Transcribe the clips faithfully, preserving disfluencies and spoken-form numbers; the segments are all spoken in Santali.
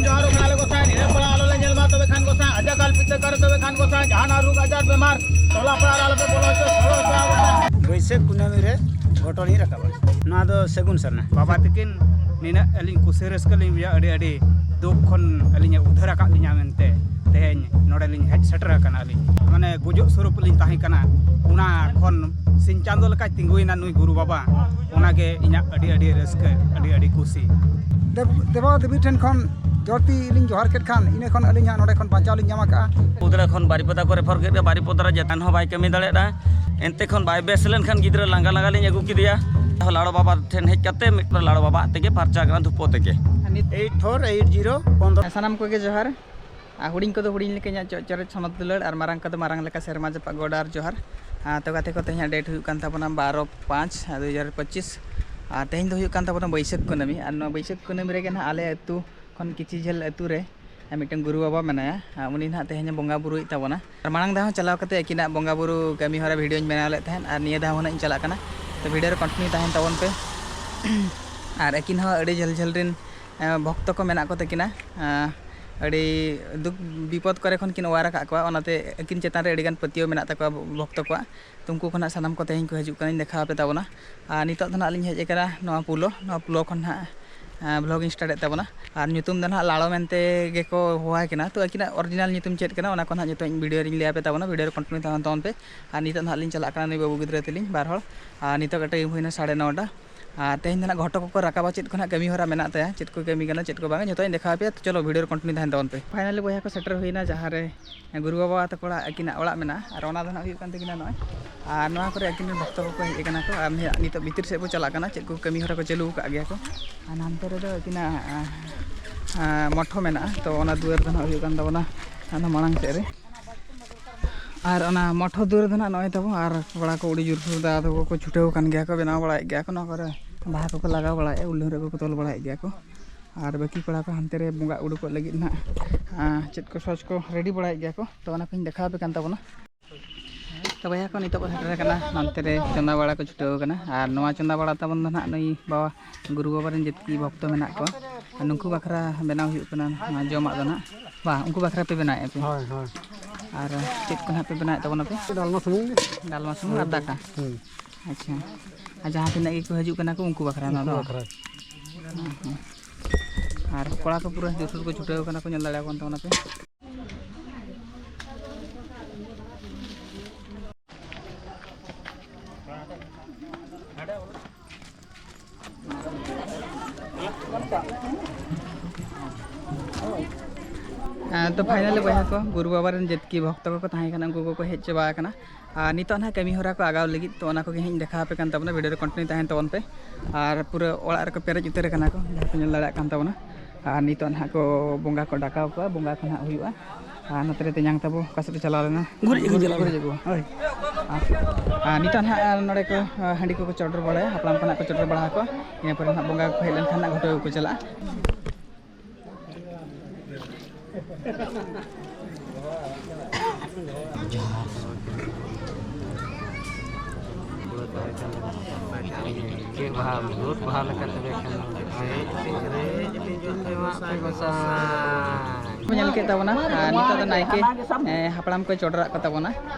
ᱡᱚᱦᱟᱨ ᱠᱟᱱᱟ ᱞᱮ ᱜᱚᱸᱥᱟᱭ, ᱱᱤᱨᱟᱹ ᱯᱟᱲᱟ ᱟᱞᱚ ᱞᱮ ᱧᱮᱞ ᱢᱟ ᱛᱚᱵᱮ ᱠᱷᱟᱱ ᱜᱚᱸᱥᱟᱭ, ᱟᱡᱟᱜ ᱠᱟᱞ ᱯᱤᱛᱟᱹ ᱠᱟᱨ ᱛᱚᱵᱮ ᱠᱷᱟᱱ ᱜᱚᱸᱥᱟᱭ, ᱡᱟᱦᱟᱱᱟᱜ ᱨᱳᱜᱽ ᱟᱡᱟᱨ ᱵᱮᱢᱟᱨ, ᱴᱚᱞᱟ ᱯᱟᱲᱟ ᱨᱮ ᱟᱞᱚ ᱯᱮ ᱵᱚᱞᱚ ᱦᱚᱪᱚ, ᱥᱚᱲᱚ ᱦᱚᱪᱚ ᱜᱚᱸᱥᱟᱭ᱾ ᱵᱟᱹᱭᱥᱟᱹᱠᱷ ᱠᱩᱱᱟᱹᱢᱤ ᱨᱮ ᱜᱷᱚᱴᱚᱱ ᱤᱧ ᱨᱟᱠᱟᱵᱟ᱾ ᱱᱚᱣᱟ ᱫᱚ ᱥᱟᱹᱜᱩᱱ ᱥᱟᱨᱱᱟ᱾ ᱵᱟᱵᱟ ᱛᱟᱹᱠᱤᱱ ᱱᱤᱱᱟᱹᱜ ᱟᱹᱞᱤᱧ ᱠᱩᱥᱤ ᱨᱟᱹᱥᱠᱟᱹ ᱞᱤᱧ ᱵᱩᱡᱷᱟᱹᱣᱟ, ᱟᱹᱰᱤ ᱟᱹᱰᱤ ᱫᱩᱠ ᱠᱷᱚᱱ ᱟᱹᱞᱤᱧᱮ ᱩᱫᱷᱟᱹᱨ ᱟᱠᱟᱫ ᱞᱤᱧᱟ ᱢᱮᱱᱛᱮ ᱛᱮᱦᱮᱧ ᱱᱚᱰᱮ ᱞᱤᱧ ᱦᱮᱡ ᱥᱮᱴᱮᱨ ᱟᱠᱟᱱᱟ᱾ ᱟᱹᱞᱤᱧ ᱢᱟᱱᱮ ᱜᱩᱡᱩᱜ ᱥᱚᱨᱩᱯ ᱞᱤᱧ ᱛᱟᱦᱮᱸ ᱠᱟᱱᱟ, ᱚᱱᱟ ᱠᱷᱚᱱ ᱥᱤᱧ ᱪᱟᱸᱫᱚ ᱞᱮᱠᱟᱭ ᱛᱤᱸᱜᱩᱭᱮᱱᱟ ᱱᱩᱭ ᱜᱩᱨᱩ ᱵᱟᱵᱟ᱾ ᱚᱱᱟᱜᱮ ᱤᱧᱟᱹᱜ ᱟᱹᱰᱤ ᱟᱹᱰᱤ ᱨᱟᱹᱥᱠᱟᱹ, ᱟᱹᱰᱤ ᱟᱹᱰᱤ ᱠᱩᱥᱤ᱾ ᱫᱮᱵ-, ᱫᱮᱵᱟ ᱫᱮᱵᱤ ᱴᱷᱮᱱ ᱠᱷᱚᱱ ᱡᱚᱲᱛᱤ ᱞᱤᱧ ᱡᱚᱦᱟᱨ ᱠᱮᱫ ᱠᱷᱟᱱ, ᱤᱱᱟᱹ ᱠᱷᱚᱱ ᱟᱹᱞᱤᱧ ᱦᱟᱸᱜ ᱱᱚᱰᱮ ᱠᱷᱚᱱ ᱵᱟᱧᱪᱟᱣ ᱞᱤᱧ ᱧᱟᱢ ᱟᱠᱟᱫᱼᱟ᱾ ᱩᱫᱽᱲᱟ ᱠᱷᱚᱱ ᱵᱟᱨᱤᱯᱚᱫᱟ ᱠᱚ ᱨᱮᱯᱷᱟᱨ ᱠᱮᱫ ᱠᱚᱣᱟ, ᱵᱟᱨᱤᱯᱚᱫᱟ ᱨᱮ ᱡᱟᱛᱟᱱ ᱦᱚᱸ ᱵᱟᱭ ᱠᱟᱹᱢᱤ ᱫᱟᱲᱮᱭᱟᱫᱟ᱾ ᱮᱱᱛᱮ ᱠᱷᱚᱱ ᱵᱟᱭ ᱵᱮᱥ ᱞᱮᱱᱠᱷᱟᱱ ᱜᱤᱫᱽᱨᱟᱹ ᱞᱟᱸᱜᱟ ᱞᱟᱸᱜᱟ ᱞᱤᱧ ᱟᱹᱜᱩ ᱠᱮᱫᱮᱭᱟ᱾ ᱞᱟᱲᱚ ᱵᱟᱵᱟ ᱴᱷᱮᱱ ᱦᱮᱡ ᱠᱟᱛᱮ ᱢᱤᱫ ᱞᱟᱲᱚ ᱵᱟᱵᱟ ᱛᱮᱜᱮ ᱯᱷᱟᱨᱪᱟ ᱠᱟᱱᱟ ᱫᱷᱩᱯᱚ ᱛᱮᱜᱮ᱾ ᱮᱭᱤᱴ ᱯᱷᱳᱨ ᱮᱭᱤᱴ ᱡᱤᱨᱳ ᱯᱚᱱᱫᱽᱨᱚ᱾ ᱥᱟᱱᱟᱢ ᱠᱚᱜᱮ ᱡᱚᱦᱟᱨ᱾ ᱟᱨ ᱦᱩᱰᱤᱧ ᱠᱚᱫᱚ ᱦᱩᱰᱤᱧ ᱞᱮᱠᱟ ᱤᱧᱟᱹᱜ ᱪᱚ-, ᱪᱚᱨᱚᱡ ᱥᱚᱱᱚᱛ ᱫᱩᱞᱟᱹᱲ, ᱟᱨ ᱢᱟᱨᱟᱝ ᱠᱚᱫᱚ ᱢᱟᱨᱟᱝ ᱞᱮᱠᱟ ᱥᱮᱨᱢᱟ ᱡᱟᱯᱟᱜ ᱜᱚᱰ ᱟᱨ ᱡᱚᱦᱟᱨ᱾ ᱟᱨ ᱛᱚ ᱜᱟᱛᱮ ᱠᱚ, ᱛᱮᱦᱮᱧᱟᱜ ᱰᱮᱴ ᱦᱩᱭᱩᱜ ᱠᱟᱱ ᱛᱟᱵᱚᱱᱟ ᱵᱟᱨᱚ ᱯᱟᱸᱪ ᱫᱩ ᱦᱟᱡᱟᱨ ᱯᱚᱸᱪᱤᱥ᱾ ᱟᱨ ᱛᱮᱦᱮᱧ ᱫᱚ ᱦᱩᱭᱩᱜ ᱠᱟᱱ ᱛᱟᱵᱚᱱᱟ ᱵᱟᱹᱭᱥᱟᱹᱠᱷ ᱠᱩᱱᱟᱹᱢᱤ᱾ ᱟᱨ ᱱᱚᱣᱟ ᱵᱟᱹᱭᱥᱟᱹᱠᱷ ᱠᱩᱱᱟᱹᱢᱤ ᱨᱮᱜᱮ ᱱᱟᱦᱟᱜ ᱟᱞᱮ ᱟᱹᱛᱩ ᱠᱷᱚᱱ ᱠᱤᱪᱷᱤ ᱡᱷᱟᱹᱞ ᱟᱹᱛᱩ ᱨᱮ ᱟᱨ ᱢᱤᱫᱴᱟᱝ ᱜᱩᱨᱩ ᱵᱟᱵᱟ ᱢᱮᱱᱟᱭᱟ᱾ ᱟᱨ ᱩᱱᱤ ᱱᱟᱦᱟᱜ ᱛᱮᱦᱮᱧ ᱮ ᱵᱚᱸᱜᱟ ᱵᱩᱨᱩᱭᱮᱫ ᱛᱟᱵᱚᱱᱟ᱾ ᱟᱨ ᱢᱟᱲᱟᱝ ᱫᱷᱟᱣ ᱦᱚᱸ ᱪᱟᱞᱟᱣ ᱠᱟᱛᱮ ᱟᱹᱠᱤᱱᱟᱜ ᱵᱚᱸᱜᱟ ᱵᱩᱨᱩ ᱠᱟᱹᱢᱤ ᱦᱚᱨᱟ ᱵᱷᱤᱰᱤᱭᱳᱧ ᱵᱮᱱᱟᱣ ᱞᱮᱫ ᱛᱟᱦᱮᱸᱫ, ᱟᱨ ᱱᱤᱭᱟᱹ ᱫᱷᱟᱣ ᱦᱚᱸ ᱱᱟᱦᱟᱜ ᱤᱧ ᱪᱟᱞᱟᱜ ᱠᱟᱱᱟ᱾ ᱛᱚ ᱵᱷᱤᱰᱤᱭᱳ ᱨᱮ ᱠᱚᱱᱴᱤᱱᱤᱭᱩ ᱛᱟᱦᱮᱱ ᱛᱟᱵᱚᱱ ᱯᱮ᱾ ᱟᱨ ᱟᱹᱠᱤᱱ ᱦᱚᱸ ᱟᱹᱰᱤ ᱡᱷᱟᱹᱞ ᱡᱷᱟᱹᱞ ᱨᱮᱱ ᱮᱸ, ᱵᱷᱚᱠᱛᱚ ᱠᱚ ᱢᱮᱱᱟᱜ ᱠᱚ ᱛᱟᱹᱠᱤᱱᱟ᱾ ᱮᱸ, ᱟᱹᱰᱤ ᱫᱩᱠ ᱵᱤᱯᱚᱫ ᱠᱚᱨᱮ ᱠᱷᱚᱱ ᱠᱤᱱ ᱚᱣᱟᱨ ᱟᱠᱟᱫ ᱠᱚᱣᱟ, ᱚᱱᱟᱛᱮ ᱟᱹᱠᱤᱱ ᱪᱮᱛᱟᱱ ᱨᱮ ᱟᱹᱰᱤᱜᱟᱱ ᱯᱟᱹᱛᱭᱟᱹᱣ ᱢᱮᱱᱟᱜ ᱛᱟᱠᱚᱣᱟ ᱵᱷᱚᱠᱛᱚ ᱠᱚᱣᱟᱜ᱾ ᱛᱚ ᱩᱱᱠᱩ ᱠᱚ ᱱᱟᱜ ᱥᱟᱱᱟᱢ ᱠᱚ ᱛᱮᱦᱮᱧ ᱠᱚ ᱦᱤᱡᱩᱜ ᱠᱟᱱᱟᱧ ᱫᱮᱠᱷᱟᱣ ᱟᱯᱮ ᱛᱟᱵᱚᱱᱟ᱾ ᱟᱨ ᱱᱤᱛᱚᱜ ᱫᱚ ᱱᱟᱜ ᱞᱤᱧ ᱦᱮᱡ ᱟᱠᱟᱱᱟ ᱱᱚᱣᱟ ᱯᱳᱞᱳ, ᱱᱚᱣᱟ ᱯᱳᱞᱳ ᱠᱷᱚᱱ ᱱᱟᱜ, ᱮᱸ, ᱵᱷᱞᱚᱜ ᱤᱧ ᱥᱴᱟᱨᱴ ᱮᱫ ᱛᱟᱵᱚᱱᱟ᱾ ᱟᱨ ᱧᱩᱛᱩᱢ ᱫᱚ ᱱᱟᱜ ᱞᱟᱲᱚ ᱢᱮᱱᱛᱮ ᱜᱮᱠᱚ ᱦᱚᱦᱚᱣᱟᱭ ᱠᱟᱱᱟ᱾ ᱛᱚ ᱟᱹᱠᱤᱱᱟᱜ ᱚᱨᱤᱡᱤᱱᱟᱞ ᱧᱩᱛᱩᱢ ᱪᱮᱫ ᱠᱟᱱᱟ, ᱚᱱᱟ ᱠᱚ ᱱᱟᱜ ᱡᱚᱛᱚ ᱤᱧ ᱵᱷᱤᱰᱤᱭᱳ ᱨᱤᱧ ᱞᱟᱹᱭ ᱟᱯᱮ ᱛᱟᱵᱚᱱᱟ᱾ ᱵᱷᱤᱰᱤᱭᱳ ᱨᱮ ᱠᱚᱱᱴᱤᱱᱤᱭᱩ ᱛᱟᱦᱮᱱ ᱛᱟᱵᱚᱱ ᱯᱮ᱾ ᱟᱨ ᱱᱤᱛᱚᱜ ᱱᱟᱜ ᱞᱤᱧ ᱪᱟᱞᱟᱜ ᱠᱟᱱᱟ ᱱᱩᱭ ᱵᱟᱹᱵᱩ ᱜᱤᱫᱽᱨᱟᱹ ᱛᱟᱹᱞᱤᱧ ᱵᱟᱨ ᱦᱚᱲ᱾ ᱟᱨ ᱱᱤᱛᱚᱜ ᱴᱟᱭᱤᱢ ᱦᱩᱭᱱᱟ ᱥᱟᱲᱮ ᱱᱚᱴᱟ᱾ ᱟᱨ ᱛᱮᱦᱮᱧ ᱫᱚ ᱱᱟᱜ ᱜᱷᱚᱴᱚ ᱠᱚᱠᱚ ᱨᱟᱠᱟᱵᱟ, ᱪᱮᱫ ᱠᱚ ᱱᱟᱜ ᱠᱟᱹᱢᱤ ᱦᱚᱨᱟ ᱢᱮᱱᱟᱜ ᱛᱟᱭᱟ, ᱪᱮᱫ ᱠᱚ ᱠᱟᱹᱢᱤ ᱠᱟᱱᱟ, ᱪᱮᱫ ᱠᱚ ᱵᱟᱝᱟ, ᱡᱚᱛᱚᱧ ᱫᱮᱠᱷᱟᱣ ᱟᱯᱮᱭᱟ᱾ ᱛᱚ ᱪᱚᱞᱚ, ᱵᱷᱤᱰᱤᱭᱳ ᱨᱮ ᱠᱚᱱᱴᱤᱱᱤᱭᱩ ᱛᱟᱦᱮᱱ ᱛᱟᱵᱚᱱ ᱯᱮ᱾ ᱯᱷᱟᱭᱱᱟᱞᱤ ᱵᱚᱭᱦᱟ ᱠᱚ ᱥᱮᱴᱮᱨ ᱦᱩᱭᱱᱟ ᱡᱟᱦᱟᱸ ᱨᱮ ᱜᱩᱨᱩ ᱵᱟᱵᱟ ᱛᱟᱠᱚ ᱚᱲᱟᱜ, ᱟᱹᱠᱤᱱᱟᱜ ᱚᱲᱟᱜ ᱢᱮᱱᱟᱜᱼᱟ᱾ ᱟᱨ ᱚᱱᱟ ᱫᱚ ᱱᱟᱜ ᱦᱩᱭᱩᱜ ᱠᱟᱱ ᱛᱟᱹᱠᱤᱱᱟ ᱱᱚᱜᱼᱚᱭ᱾ ᱟᱨ ᱱᱚᱣᱟ ᱠᱚᱨᱮ ᱟᱹᱠᱤᱱ ᱨᱮᱱ ᱵᱷᱚᱠᱛᱚ ᱠᱚᱠᱚ ᱦᱮᱡ ᱟᱠᱟᱱᱟ ᱠᱚ᱾ ᱟᱨ ᱱᱤᱭᱟᱹ ᱱᱤᱛᱚᱜ ᱵᱷᱤᱛᱤᱨ ᱥᱮᱫ ᱵᱚ ᱪᱟᱞᱟᱜ ᱠᱟᱱᱟ, ᱪᱮᱫ ᱠᱚ ᱠᱟᱹᱢᱤ ᱦᱚᱨᱟ ᱠᱚ ᱪᱟᱹᱞᱩ ᱟᱠᱟᱫ ᱜᱮᱭᱟ ᱠᱚ᱾ ᱟᱨ ᱱᱟᱱᱛᱮ ᱨᱮᱫᱚ ᱟᱹᱠᱤᱱᱟᱜ, ᱟᱸ, ᱟᱸ, ᱢᱚᱴᱷᱚ ᱢᱮᱱᱟᱜᱼᱟ᱾ ᱛᱚ ᱚᱱᱟ ᱫᱩᱣᱟᱹᱨ ᱫᱚ ᱱᱟᱜ ᱦᱩᱭᱩᱜ ᱠᱟᱱ ᱛᱟᱵᱚᱱᱟ ᱚᱱᱟ ᱢᱟᱲᱟᱝ ᱥᱮᱫ ᱨᱮ᱾ ᱟᱨ ᱚᱱᱟ ᱢᱚᱴᱷᱚ ᱫᱩᱣᱟᱹᱨ ᱫᱚ ᱱᱟᱜ ᱱᱚᱜᱼᱚᱭ ᱛᱟᱵᱚ᱾ ᱟᱨ ᱠᱚᱲᱟ ᱠᱚ ᱟᱹᱰᱤ ᱡᱳᱨᱥᱳᱨ ᱫᱟᱫᱟ ᱛᱟᱠᱚ ᱠᱚ ᱪᱷᱩᱴᱟᱹᱣ ᱟᱠᱟᱱ ᱜᱮᱭᱟ ᱠᱚ, ᱵᱮᱱᱟᱣ ᱵᱟᱲᱟᱭᱮᱫ ᱜᱮᱭᱟ ᱠᱚ᱾ ᱱᱚᱣᱟ ᱠᱚᱨᱮ ᱵᱟᱦᱟ ᱠᱚᱠᱚ ᱞᱟᱜᱟᱣ ᱵᱟᱲᱟᱭᱮᱫᱼᱟ, ᱩᱞ ᱰᱷᱟᱹᱣᱨᱟᱹᱜ ᱠᱚᱠᱚ ᱛᱚᱞ ᱵᱟᱲᱟᱭᱮᱫ ᱜᱮᱭᱟ ᱠᱚ᱾ ᱟᱨ ᱵᱟᱹᱠᱤ ᱠᱚᱲᱟ ᱠᱚ ᱦᱟᱱᱛᱮ ᱨᱮ ᱵᱚᱸᱜᱟ ᱩᱰᱩᱠᱚᱜ ᱞᱟᱹᱜᱤᱫ ᱱᱟᱜ, ᱟᱸ, ᱪᱮᱫ ᱠᱚ ᱥᱚᱡᱽ ᱠᱚ ᱨᱮᱰᱤ ᱵᱟᱲᱟᱭᱮᱫ ᱜᱮᱭᱟ ᱠᱚ᱾ ᱛᱚ ᱚᱱᱟ ᱠᱚᱧ ᱫᱮᱠᱷᱟᱣ ᱟᱯᱮ ᱠᱟᱱ ᱛᱟᱵᱚᱱᱟ᱾ ᱛᱚ ᱵᱚᱭᱦᱟ ᱠᱚ, ᱱᱤᱛᱚᱜ ᱠᱚ ᱥᱮᱴᱮᱨ ᱟᱠᱟᱱᱟ ᱱᱚᱱᱛᱮ ᱨᱮ, ᱪᱚᱸᱫᱟ ᱵᱟᱲᱟ ᱠᱚ ᱪᱷᱩᱴᱟᱹᱣ ᱟᱠᱟᱱᱟ᱾ ᱟᱨ ᱱᱚᱣᱟ ᱪᱚᱸᱫᱟ ᱵᱟᱲᱟ ᱛᱟᱵᱚᱱ ᱫᱚ ᱱᱟᱦᱟᱜ ᱱᱩᱭ ᱵᱟᱵᱟ, ᱜᱩᱨᱩ ᱵᱟᱵᱟ ᱨᱮᱱ ᱡᱮᱛᱠᱤ ᱵᱷᱚᱠᱛᱚ ᱢᱮᱱᱟᱜ ᱠᱚᱣᱟ, ᱟᱨ ᱱᱩᱠᱩ ᱵᱟᱠᱷᱨᱟ ᱵᱮᱱᱟᱣ ᱦᱩᱭᱩᱜ ᱠᱟᱱᱟ ᱱᱚᱣᱟ ᱡᱚᱢᱟᱜ ᱫᱚ ᱱᱟᱦᱟᱜ᱾ ᱵᱟᱝ, ᱩᱱᱠᱩ ᱵᱟᱠᱷᱨᱟ ᱯᱮ ᱵᱮᱱᱟᱣᱮᱫᱼᱟ ᱯᱮ? ᱦᱳᱭ, ᱦᱳᱭ᱾ ᱟᱨ ᱪᱮᱫ ᱠᱚ ᱱᱟᱦᱟᱜ ᱯᱮ ᱵᱮᱱᱟᱣᱮᱫ ᱛᱟᱵᱚᱱᱟ ᱯᱮ? ᱰᱟᱞᱢᱟ ᱥᱩᱢᱩᱝ ᱜᱮ᱾ ᱰᱟᱞᱢᱟ ᱥᱩᱢᱩᱝ ᱟᱨ ᱫᱟᱠᱟ? ᱦᱩᱸ᱾ ᱟᱪᱪᱷᱟ᱾ ᱟᱨ ᱡᱟᱦᱟᱸ ᱛᱤᱱᱟᱹᱜ ᱜᱮᱠᱚ ᱦᱤᱡᱩᱜ ᱠᱟᱱᱟ ᱠᱚ, ᱩᱱᱠᱩ ᱵᱟᱠᱷᱨᱟ ᱱᱚᱣᱟ ᱩᱱᱠᱩ ᱫᱚ? ᱵᱟᱠᱷᱨᱟ᱾ ᱦᱩᱸ, ᱦᱩᱸ᱾ ᱟᱨ ᱠᱚᱲᱟ ᱠᱚ ᱯᱩᱨᱟᱹ ᱡᱳᱨᱥᱳᱨ ᱠᱚ ᱪᱷᱩᱴᱟᱹᱣ ᱠᱟᱱᱟ ᱠᱚ, ᱧᱮᱞ ᱫᱟᱲᱮᱭᱟᱠᱚ ᱠᱟᱱ ᱛᱟᱵᱚᱱᱟ ᱯᱮ᱾ ᱦᱮᱸ, ᱛᱚ finally ᱵᱚᱭᱦᱟ ᱠᱚ, ᱜᱩᱨᱩ ᱵᱟᱵᱟ ᱨᱮᱱ ᱡᱮᱛᱠᱤ ᱵᱷᱚᱠᱛᱚ ᱠᱚᱠᱚ ᱛᱟᱦᱮᱸ ᱠᱟᱱᱟ, ᱩᱱᱠᱩ ᱠᱚᱠᱚ ᱦᱮᱡ ᱪᱟᱵᱟ ᱟᱠᱟᱱᱟ᱾ ᱟᱨ ᱱᱤᱛᱚᱜ ᱱᱟᱦᱟᱜ ᱠᱟᱹᱢᱤ ᱦᱚᱨᱟ ᱠᱚ ᱟᱜᱟᱣ ᱞᱟᱹᱜᱤᱫ, ᱛᱚ ᱚᱱᱟ ᱠᱚᱜᱮ ᱦᱟᱸᱜ ᱤᱧ ᱫᱮᱠᱷᱟᱣ ᱟᱯᱮ ᱠᱟᱱ ᱛᱟᱵᱚᱱᱟ, video ᱨᱮ continue ᱛᱟᱦᱮᱱ ᱛᱟᱵᱚᱱ ᱯᱮ᱾ ᱟᱨ ᱯᱩᱨᱟᱹ ᱚᱲᱟᱜ ᱨᱮᱠᱚ ᱯᱮᱨᱮᱡ ᱩᱛᱟᱹᱨ ᱟᱠᱟᱱᱟ ᱠᱚ, ᱡᱟᱦᱟᱸ ᱯᱮ ᱧᱮᱞ ᱫᱟᱲᱮᱭᱟᱜ ᱠᱟᱱ ᱛᱟᱵᱚᱱᱟ᱾ ᱟᱨ ᱱᱤᱛᱚᱜ ᱱᱟᱦᱟᱜ ᱠᱚ ᱵᱚᱸᱜᱟ ᱠᱚ ᱰᱟᱠᱟᱣ ᱠᱚᱣᱟ, ᱵᱚᱸᱜᱟ ᱠᱚ ᱱᱟᱦᱟᱜ ᱦᱩᱭᱩᱜᱼᱟ᱾ ᱟᱨ ᱱᱚᱛᱮ ᱨᱮ ᱛᱮᱧᱟᱝ ᱛᱟᱵᱚ ᱚᱠᱟ ᱥᱮᱫ ᱯᱮ ᱪᱟᱞᱟᱣ ᱞᱮᱱᱟ? ᱜᱩᱨᱤᱡ ᱟᱹᱜᱩ ᱪᱟᱞᱟᱣ ᱜᱩᱨᱤᱡ ᱞᱮᱱᱟ᱾ ᱟᱹᱜᱩ᱾ ᱦᱳᱭ᱾ ᱟᱨ, ᱟᱨ ᱱᱤᱛᱚᱜ ᱱᱟᱦᱟᱜ ᱱᱚᱰᱮ ᱠᱚ, ᱦᱟᱺᱰᱤ ᱠᱚᱠᱚ ᱪᱚᱰᱚᱨ ᱵᱟᱲᱟᱭᱟ, ᱦᱟᱯᱲᱟᱢ ᱠᱚ ᱱᱟᱦᱟᱜ ᱠᱚ ᱪᱚᱰᱚᱨ ᱵᱟᱲᱟ ᱟᱠᱚᱣᱟ᱾ ᱤᱱᱟᱹ ᱯᱚᱨᱮ ᱱᱟᱦᱟᱜ ᱵᱚᱸᱜᱟ ᱠᱚᱠᱚ ᱦᱮᱡ ᱞᱮᱱᱠᱷᱟᱱ ᱱᱟᱦᱟᱜ ᱜᱷᱚᱴᱚ ᱟᱹᱜᱩ ᱠᱚ ᱪᱟᱞᱟᱜᱼᱟ᱾ ᱪᱮᱫ ᱵᱟᱦᱟ, ᱵᱷᱩᱛ ᱵᱟᱦᱟ ᱞᱮᱠᱟ ᱛᱚᱵᱮ ᱠᱷᱟᱱ ᱫᱚ᱾ ᱵᱚᱱ ᱧᱮᱞ ᱠᱮᱫ ᱛᱟᱵᱚᱱᱟ, ᱟᱨ ᱱᱤᱛᱚᱜ ᱫᱚ ᱱᱟᱭᱠᱮ, ᱮ, ᱦᱟᱯᱲᱟᱢ ᱠᱚᱭ ᱪᱚᱰᱚᱨᱟᱜ ᱠᱚ ᱛᱟᱵᱚᱱᱟ᱾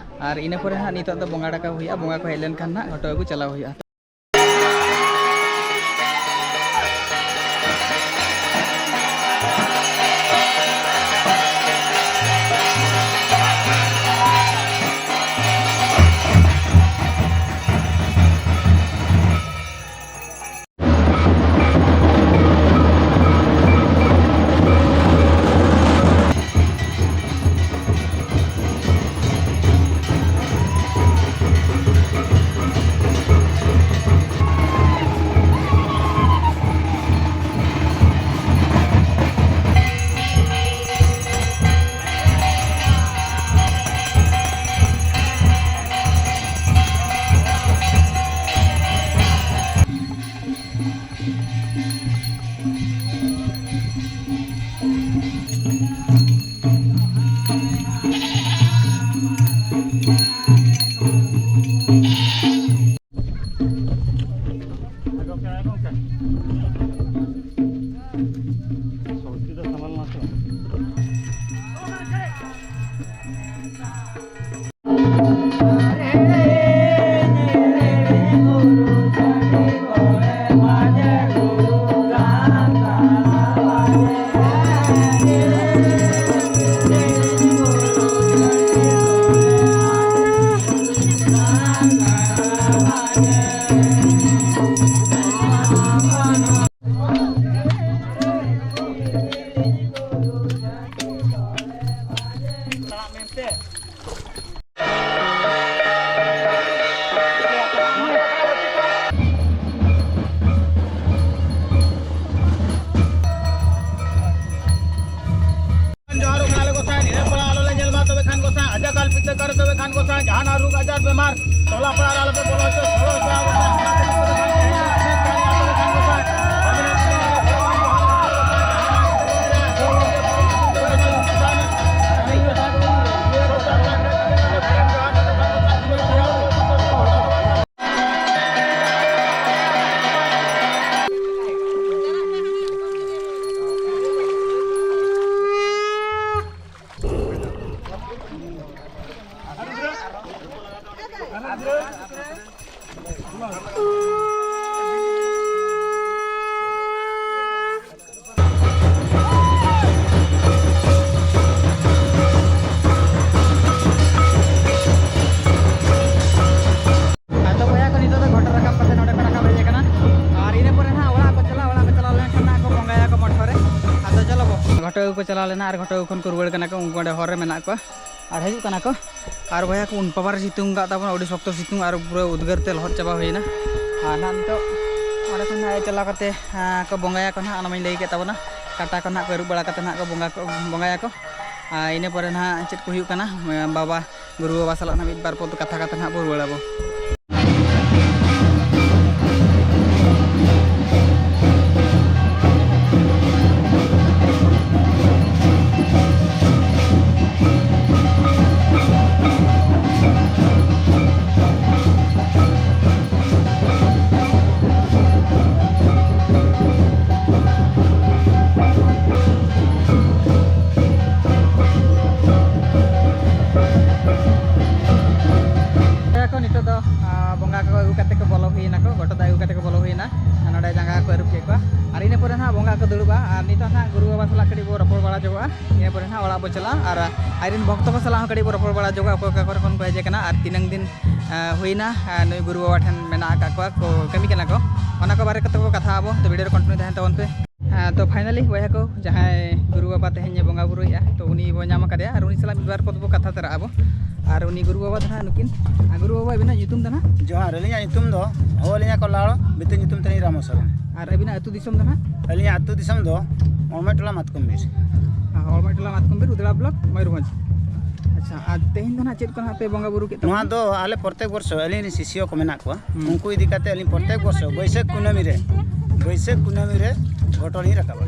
ᱟᱨ ᱤᱱᱟᱹ ᱯᱚᱨᱮ ᱦᱟᱸᱜ ᱱᱤᱛᱚᱜ ᱫᱚ ᱵᱚᱸᱜᱟ ᱰᱟᱠᱟᱣ ᱦᱩᱭᱩᱜᱼᱟ, ᱵᱚᱸᱜᱟ ᱠᱚ ᱦᱮᱡ ᱞᱮᱱᱠᱷᱟᱱ ᱦᱟᱸᱜ ᱜᱷᱚᱴᱚ ᱟᱹᱜᱩ ᱪᱟᱞᱟᱣ ᱦᱩᱭᱩᱜᱼᱟ᱾ ᱡᱚᱦᱟᱨ ᱠᱟᱱᱟ ᱞᱮ ᱜᱚᱸᱥᱟᱭ, ᱱᱤᱭᱟᱹ ᱯᱟᱲᱟ ᱟᱞᱚ ᱞᱮ ᱧᱮᱞ ᱢᱟ, ᱛᱚᱵᱮ ᱠᱷᱟᱱ ᱜᱚᱸᱥᱟᱭ ᱟᱡᱟᱜ ᱟᱞ ᱯᱤᱛᱟᱹ ᱠᱟᱨ, ᱛᱚᱵᱮ ᱠᱷᱟᱱ ᱜᱚᱸᱥᱟᱭ ᱡᱟᱦᱟᱱᱟᱜ ᱨᱳᱜᱽ ᱟᱡᱟᱨ ᱵᱮᱢᱟᱨ ᱴᱚᱞᱟ ᱯᱟᱲᱟ ᱨᱮ ᱟᱞᱚ ᱯᱮ ᱵᱚᱞᱚ ᱦᱚᱪᱚ, ᱥᱚᱲᱚ ᱦᱚᱪᱚ ᱟᱵᱚᱱ᱾ ᱟᱫᱚ ᱵᱚᱭᱦᱟ ᱠᱚ, ᱱᱤᱛᱚᱜ ᱫᱚ ᱜᱷᱚᱴᱚ ᱨᱟᱠᱟᱵ ᱠᱟᱛᱮ ᱱᱚᱰᱮ ᱠᱚ ᱨᱟᱠᱟᱵ ᱦᱮᱡ ᱟᱠᱟᱱᱟ᱾ ᱟᱨ ᱤᱱᱟᱹ ᱯᱚᱨᱮ ᱱᱟᱦᱟᱜ ᱚᱲᱟᱜ ᱠᱚ ᱪᱟᱞᱟᱜᱼᱟ, ᱚᱲᱟᱜ ᱠᱚ ᱪᱟᱞᱟᱣ ᱞᱮᱱᱠᱷᱟᱱ ᱱᱟᱦᱟᱜ ᱠᱚ ᱵᱚᱸᱜᱟᱭᱟ ᱠᱚ ᱢᱚᱴᱷᱚ ᱨᱮ᱾ ᱟᱫᱚ ᱪᱚᱞᱚ ᱵᱚ, ᱜᱷᱚᱴᱚ ᱟᱹᱜᱩ ᱠᱚ ᱪᱟᱞᱟᱣ ᱞᱮᱱᱟ ᱟᱨ ᱜᱷᱚᱴᱚ ᱟᱹᱜᱩ ᱠᱷᱚᱱ ᱠᱚ ᱨᱩᱣᱟᱹᱲ ᱠᱟᱱᱟ ᱠᱚ᱾ ᱩᱱᱠᱩ ᱚᱸᱰᱮ ᱦᱚᱨ ᱨᱮ ᱢᱮᱱᱟᱜ ᱠᱚᱣᱟ ᱟᱨ ᱦᱤᱡᱩᱜ ᱠᱟᱱᱟ ᱠᱚ᱾ ᱟᱨ ᱵᱚᱭᱦᱟ ᱠᱚ, ᱩᱱ ᱯᱟᱣᱟᱨ ᱥᱤᱛᱩᱝ ᱟᱠᱟᱫ ᱛᱟᱵᱚᱱᱟ, ᱟᱹᱰᱤ ᱥᱚᱠᱛᱚ ᱥᱤᱛᱩᱝ ᱟᱨ ᱯᱩᱨᱟᱹ ᱩᱫᱽᱜᱟᱹᱨ ᱛᱮ ᱞᱚᱦᱚᱫ ᱪᱟᱵᱟ ᱦᱩᱭᱱᱟ᱾ ᱟᱨ ᱱᱟᱦᱟᱜ ᱱᱤᱛᱚᱜ ᱚᱸᱰᱮ ᱠᱷᱚᱱ ᱱᱟᱦᱟᱜ ᱪᱟᱞᱟᱣ ᱠᱟᱛᱮ, ᱟᱸ, ᱠᱚ ᱵᱚᱸᱜᱟᱭᱟᱠᱚ ᱱᱟᱦᱟᱜ, ᱚᱱᱟ ᱢᱟᱧ ᱞᱟᱹᱭ ᱠᱮᱫ ᱛᱟᱵᱚᱱᱟ᱾ ᱠᱟᱴᱟ ᱠᱚ ᱱᱟᱦᱟᱜ ᱠᱚ ᱟᱹᱨᱩᱵ ᱵᱟᱲᱟ ᱠᱟᱛᱮ ᱱᱟᱦᱟᱜ ᱠᱚ ᱵᱚᱸᱜᱟ ᱠᱚ, ᱵᱚᱸᱜᱟᱭᱟᱠᱚ᱾ ᱟᱨ ᱤᱱᱟᱹ ᱯᱚᱨᱮ ᱱᱟᱦᱟᱜ ᱪᱮᱫ ᱠᱚ ᱦᱩᱭᱩᱜ ᱠᱟᱱᱟ, ᱵᱟᱵᱟ ᱜᱩᱨᱩ ᱵᱟᱵᱟ ᱥᱟᱞᱟᱜ ᱱᱟᱦᱟᱜ ᱢᱤᱫ ᱵᱟᱨ ᱯᱚᱫ ᱠᱟᱛᱷᱟ ᱠᱟᱛᱮ ᱱᱟᱦᱟᱜ ᱵᱚ ᱨᱩᱣᱟᱹᱲ ᱟᱵᱚ᱾ ᱛᱮᱠᱚ ᱵᱚᱞᱚ ᱦᱩᱭᱱᱟ᱾ ᱟᱨ ᱱᱚᱰᱮ ᱡᱟᱸᱜᱟ ᱠᱚ ᱟᱹᱨᱩᱵ ᱠᱮᱫ ᱠᱚᱣᱟ᱾ ᱟᱨ ᱤᱱᱟᱹ ᱯᱚᱨᱮ ᱱᱟᱦᱟᱜ ᱵᱚᱸᱜᱟ ᱠᱚ ᱫᱩᱲᱩᱵᱼᱟ᱾ ᱟᱨ ᱱᱤᱛᱚᱜ ᱱᱟᱦᱟᱜ ᱜᱩᱨᱩ ᱵᱟᱵᱟ ᱥᱟᱞᱟᱜ ᱠᱟᱹᱴᱤᱡ ᱵᱚ ᱨᱚᱯᱚᱲ ᱵᱟᱲᱟ ᱡᱚᱜᱚᱜᱼᱟ᱾ ᱤᱱᱟᱹ ᱯᱚᱨᱮ ᱱᱟᱦᱟᱜ ᱚᱲᱟᱜ ᱵᱚ ᱪᱟᱞᱟᱜᱼᱟ᱾ ᱟᱨ ᱟᱡᱨᱮᱱ ᱵᱷᱚᱠᱛᱚ ᱠᱚ ᱥᱟᱞᱟᱜ ᱦᱚᱸ ᱠᱟᱹᱴᱤᱡ ᱵᱚ ᱨᱚᱯᱚᱲ ᱵᱟᱲᱟ ᱡᱚᱜᱚᱜᱼᱟ, ᱚᱠᱟ ᱚᱠᱟ ᱠᱚᱨᱮ ᱠᱷᱚᱱ ᱠᱚ ᱦᱮᱡ ᱟᱠᱟᱱᱟ ᱟᱨ ᱛᱤᱱᱟᱹᱝ ᱫᱤᱱ, ᱟᱸ, ᱦᱩᱭᱱᱟ, ᱟᱸ, ᱱᱩᱭ ᱜᱩᱨᱩ ᱵᱟᱵᱟ ᱴᱷᱮᱱ ᱢᱮᱱᱟᱜ ᱟᱠᱟᱫ ᱠᱚᱣᱟ, ᱠᱚ ᱠᱟᱹᱢᱤ ᱠᱟᱱᱟ ᱠᱚ, ᱚᱱᱟ ᱠᱚ ᱵᱟᱨᱮ ᱠᱟᱛᱮ ᱵᱚ ᱠᱟᱛᱷᱟᱜ ᱟᱵᱚ᱾ ᱛᱚ, video ᱨᱮ continue ᱛᱟᱦᱮᱱ ᱛᱟᱵᱚᱱ ᱯᱮ᱾ ᱦᱮᱸ, ᱛᱚ, finally ᱵᱚᱭᱦᱟ ᱠᱚ, ᱡᱟᱦᱟᱸᱭ ᱜᱩᱨᱩ ᱵᱟᱵᱟ ᱛᱮᱦᱮᱧ ᱮ ᱵᱚᱸᱜᱟ ᱵᱩᱨᱩᱭᱮᱫᱼᱟ, ᱛᱚ, ᱩᱱᱤ ᱵᱚ ᱧᱟᱢ ᱟᱠᱟᱫᱮᱭᱟ ᱟᱨ ᱩᱱᱤ ᱥᱟᱞᱟᱜ ᱢᱤᱫ ᱵᱟᱨ ᱠᱚ ᱵᱚ ᱠᱟᱛᱷᱟ ᱛᱟᱨᱟᱜ ᱟᱵᱚ᱾ ᱟᱨ ᱩᱱᱤ ᱜᱩᱨᱩ ᱵᱟᱵᱟ ᱫᱚ ᱱᱟᱦᱟᱜ ᱱᱩᱠᱤᱱ, ᱟᱨ ᱜᱩᱨᱩ ᱵᱟᱵᱟ, ᱟᱹᱵᱤᱱᱟᱜ ᱧᱩᱛᱩᱢ ᱫᱚ ᱱᱟᱦᱟᱜ? ᱡᱚᱦᱟᱨ, ᱟᱹᱞᱤᱧᱟᱜ ᱧᱩᱛᱩᱢ ᱫᱚ, ᱦᱚᱦᱚ ᱟᱹᱞᱤᱧᱟ ᱠᱚ ᱞᱟᱲᱚ, ᱵᱷᱤᱛᱟᱹᱨ ᱧᱩᱛᱩᱢ ᱛᱟᱹᱞᱤᱧ ᱨᱟᱢᱚ ᱥᱚᱨᱮᱱ᱾ ᱟᱨ ᱟᱹᱵᱤᱱᱟᱜ ᱟᱹᱛᱩ ᱫᱤᱥᱚᱢ ᱫᱚ ᱱᱟᱦᱟᱜ? ᱟᱹᱞᱤᱧᱟᱜ ᱟᱹᱛᱩ ᱫᱤᱥᱚᱢ ᱫᱚ ᱚᱲᱢᱮᱴᱚᱞᱟ ᱢᱟᱛᱠᱚᱢ ᱵᱤᱨ᱾ ᱦᱚᱲᱢᱟ ᱴᱚᱞᱟ ᱢᱟᱛᱠᱚᱢ ᱵᱤᱨ, ᱩᱫᱽᱲᱟ block, ᱢᱚᱭᱩᱨᱵᱷᱚᱸᱡᱽ᱾ ᱟᱪᱪᱷᱟ, ᱟᱨ ᱛᱮᱦᱮᱧ ᱫᱚ ᱱᱟᱦᱟᱜ ᱪᱮᱫ ᱠᱚ ᱱᱟᱦᱟᱜ ᱯᱮ ᱵᱚᱸᱜᱟ ᱵᱩᱨᱩ ᱠᱮᱫ ᱱᱚᱣᱟ ᱛᱟᱵᱚᱱᱟ? ᱫᱚ ᱟᱞᱮ ᱯᱨᱚᱛᱮᱠ ᱵᱚᱨᱥᱚ ᱟᱹᱞᱤᱧ ᱨᱮᱱ ᱥᱤᱥᱭᱚ ᱠᱚ ᱢᱮᱱᱟᱜ ᱠᱚᱣᱟ, ᱦᱩᱸ᱾ ᱩᱱᱠᱩ ᱤᱫᱤ ᱠᱟᱛᱮ ᱟᱹᱞᱤᱧ ᱯᱨᱚᱛᱮᱠ ᱵᱚᱨᱥᱚ ᱵᱟᱹᱭᱥᱟᱹᱠᱷ ᱠᱩᱱᱟᱹᱢᱤ ᱨᱮ, ᱵᱟᱹᱭᱥᱟᱹᱠᱷ ᱠᱩᱱᱟᱹᱢᱤ ᱨᱮ ᱜᱷᱚᱴᱚ ᱞᱤᱧ ᱨᱟᱠᱟᱵᱟ᱾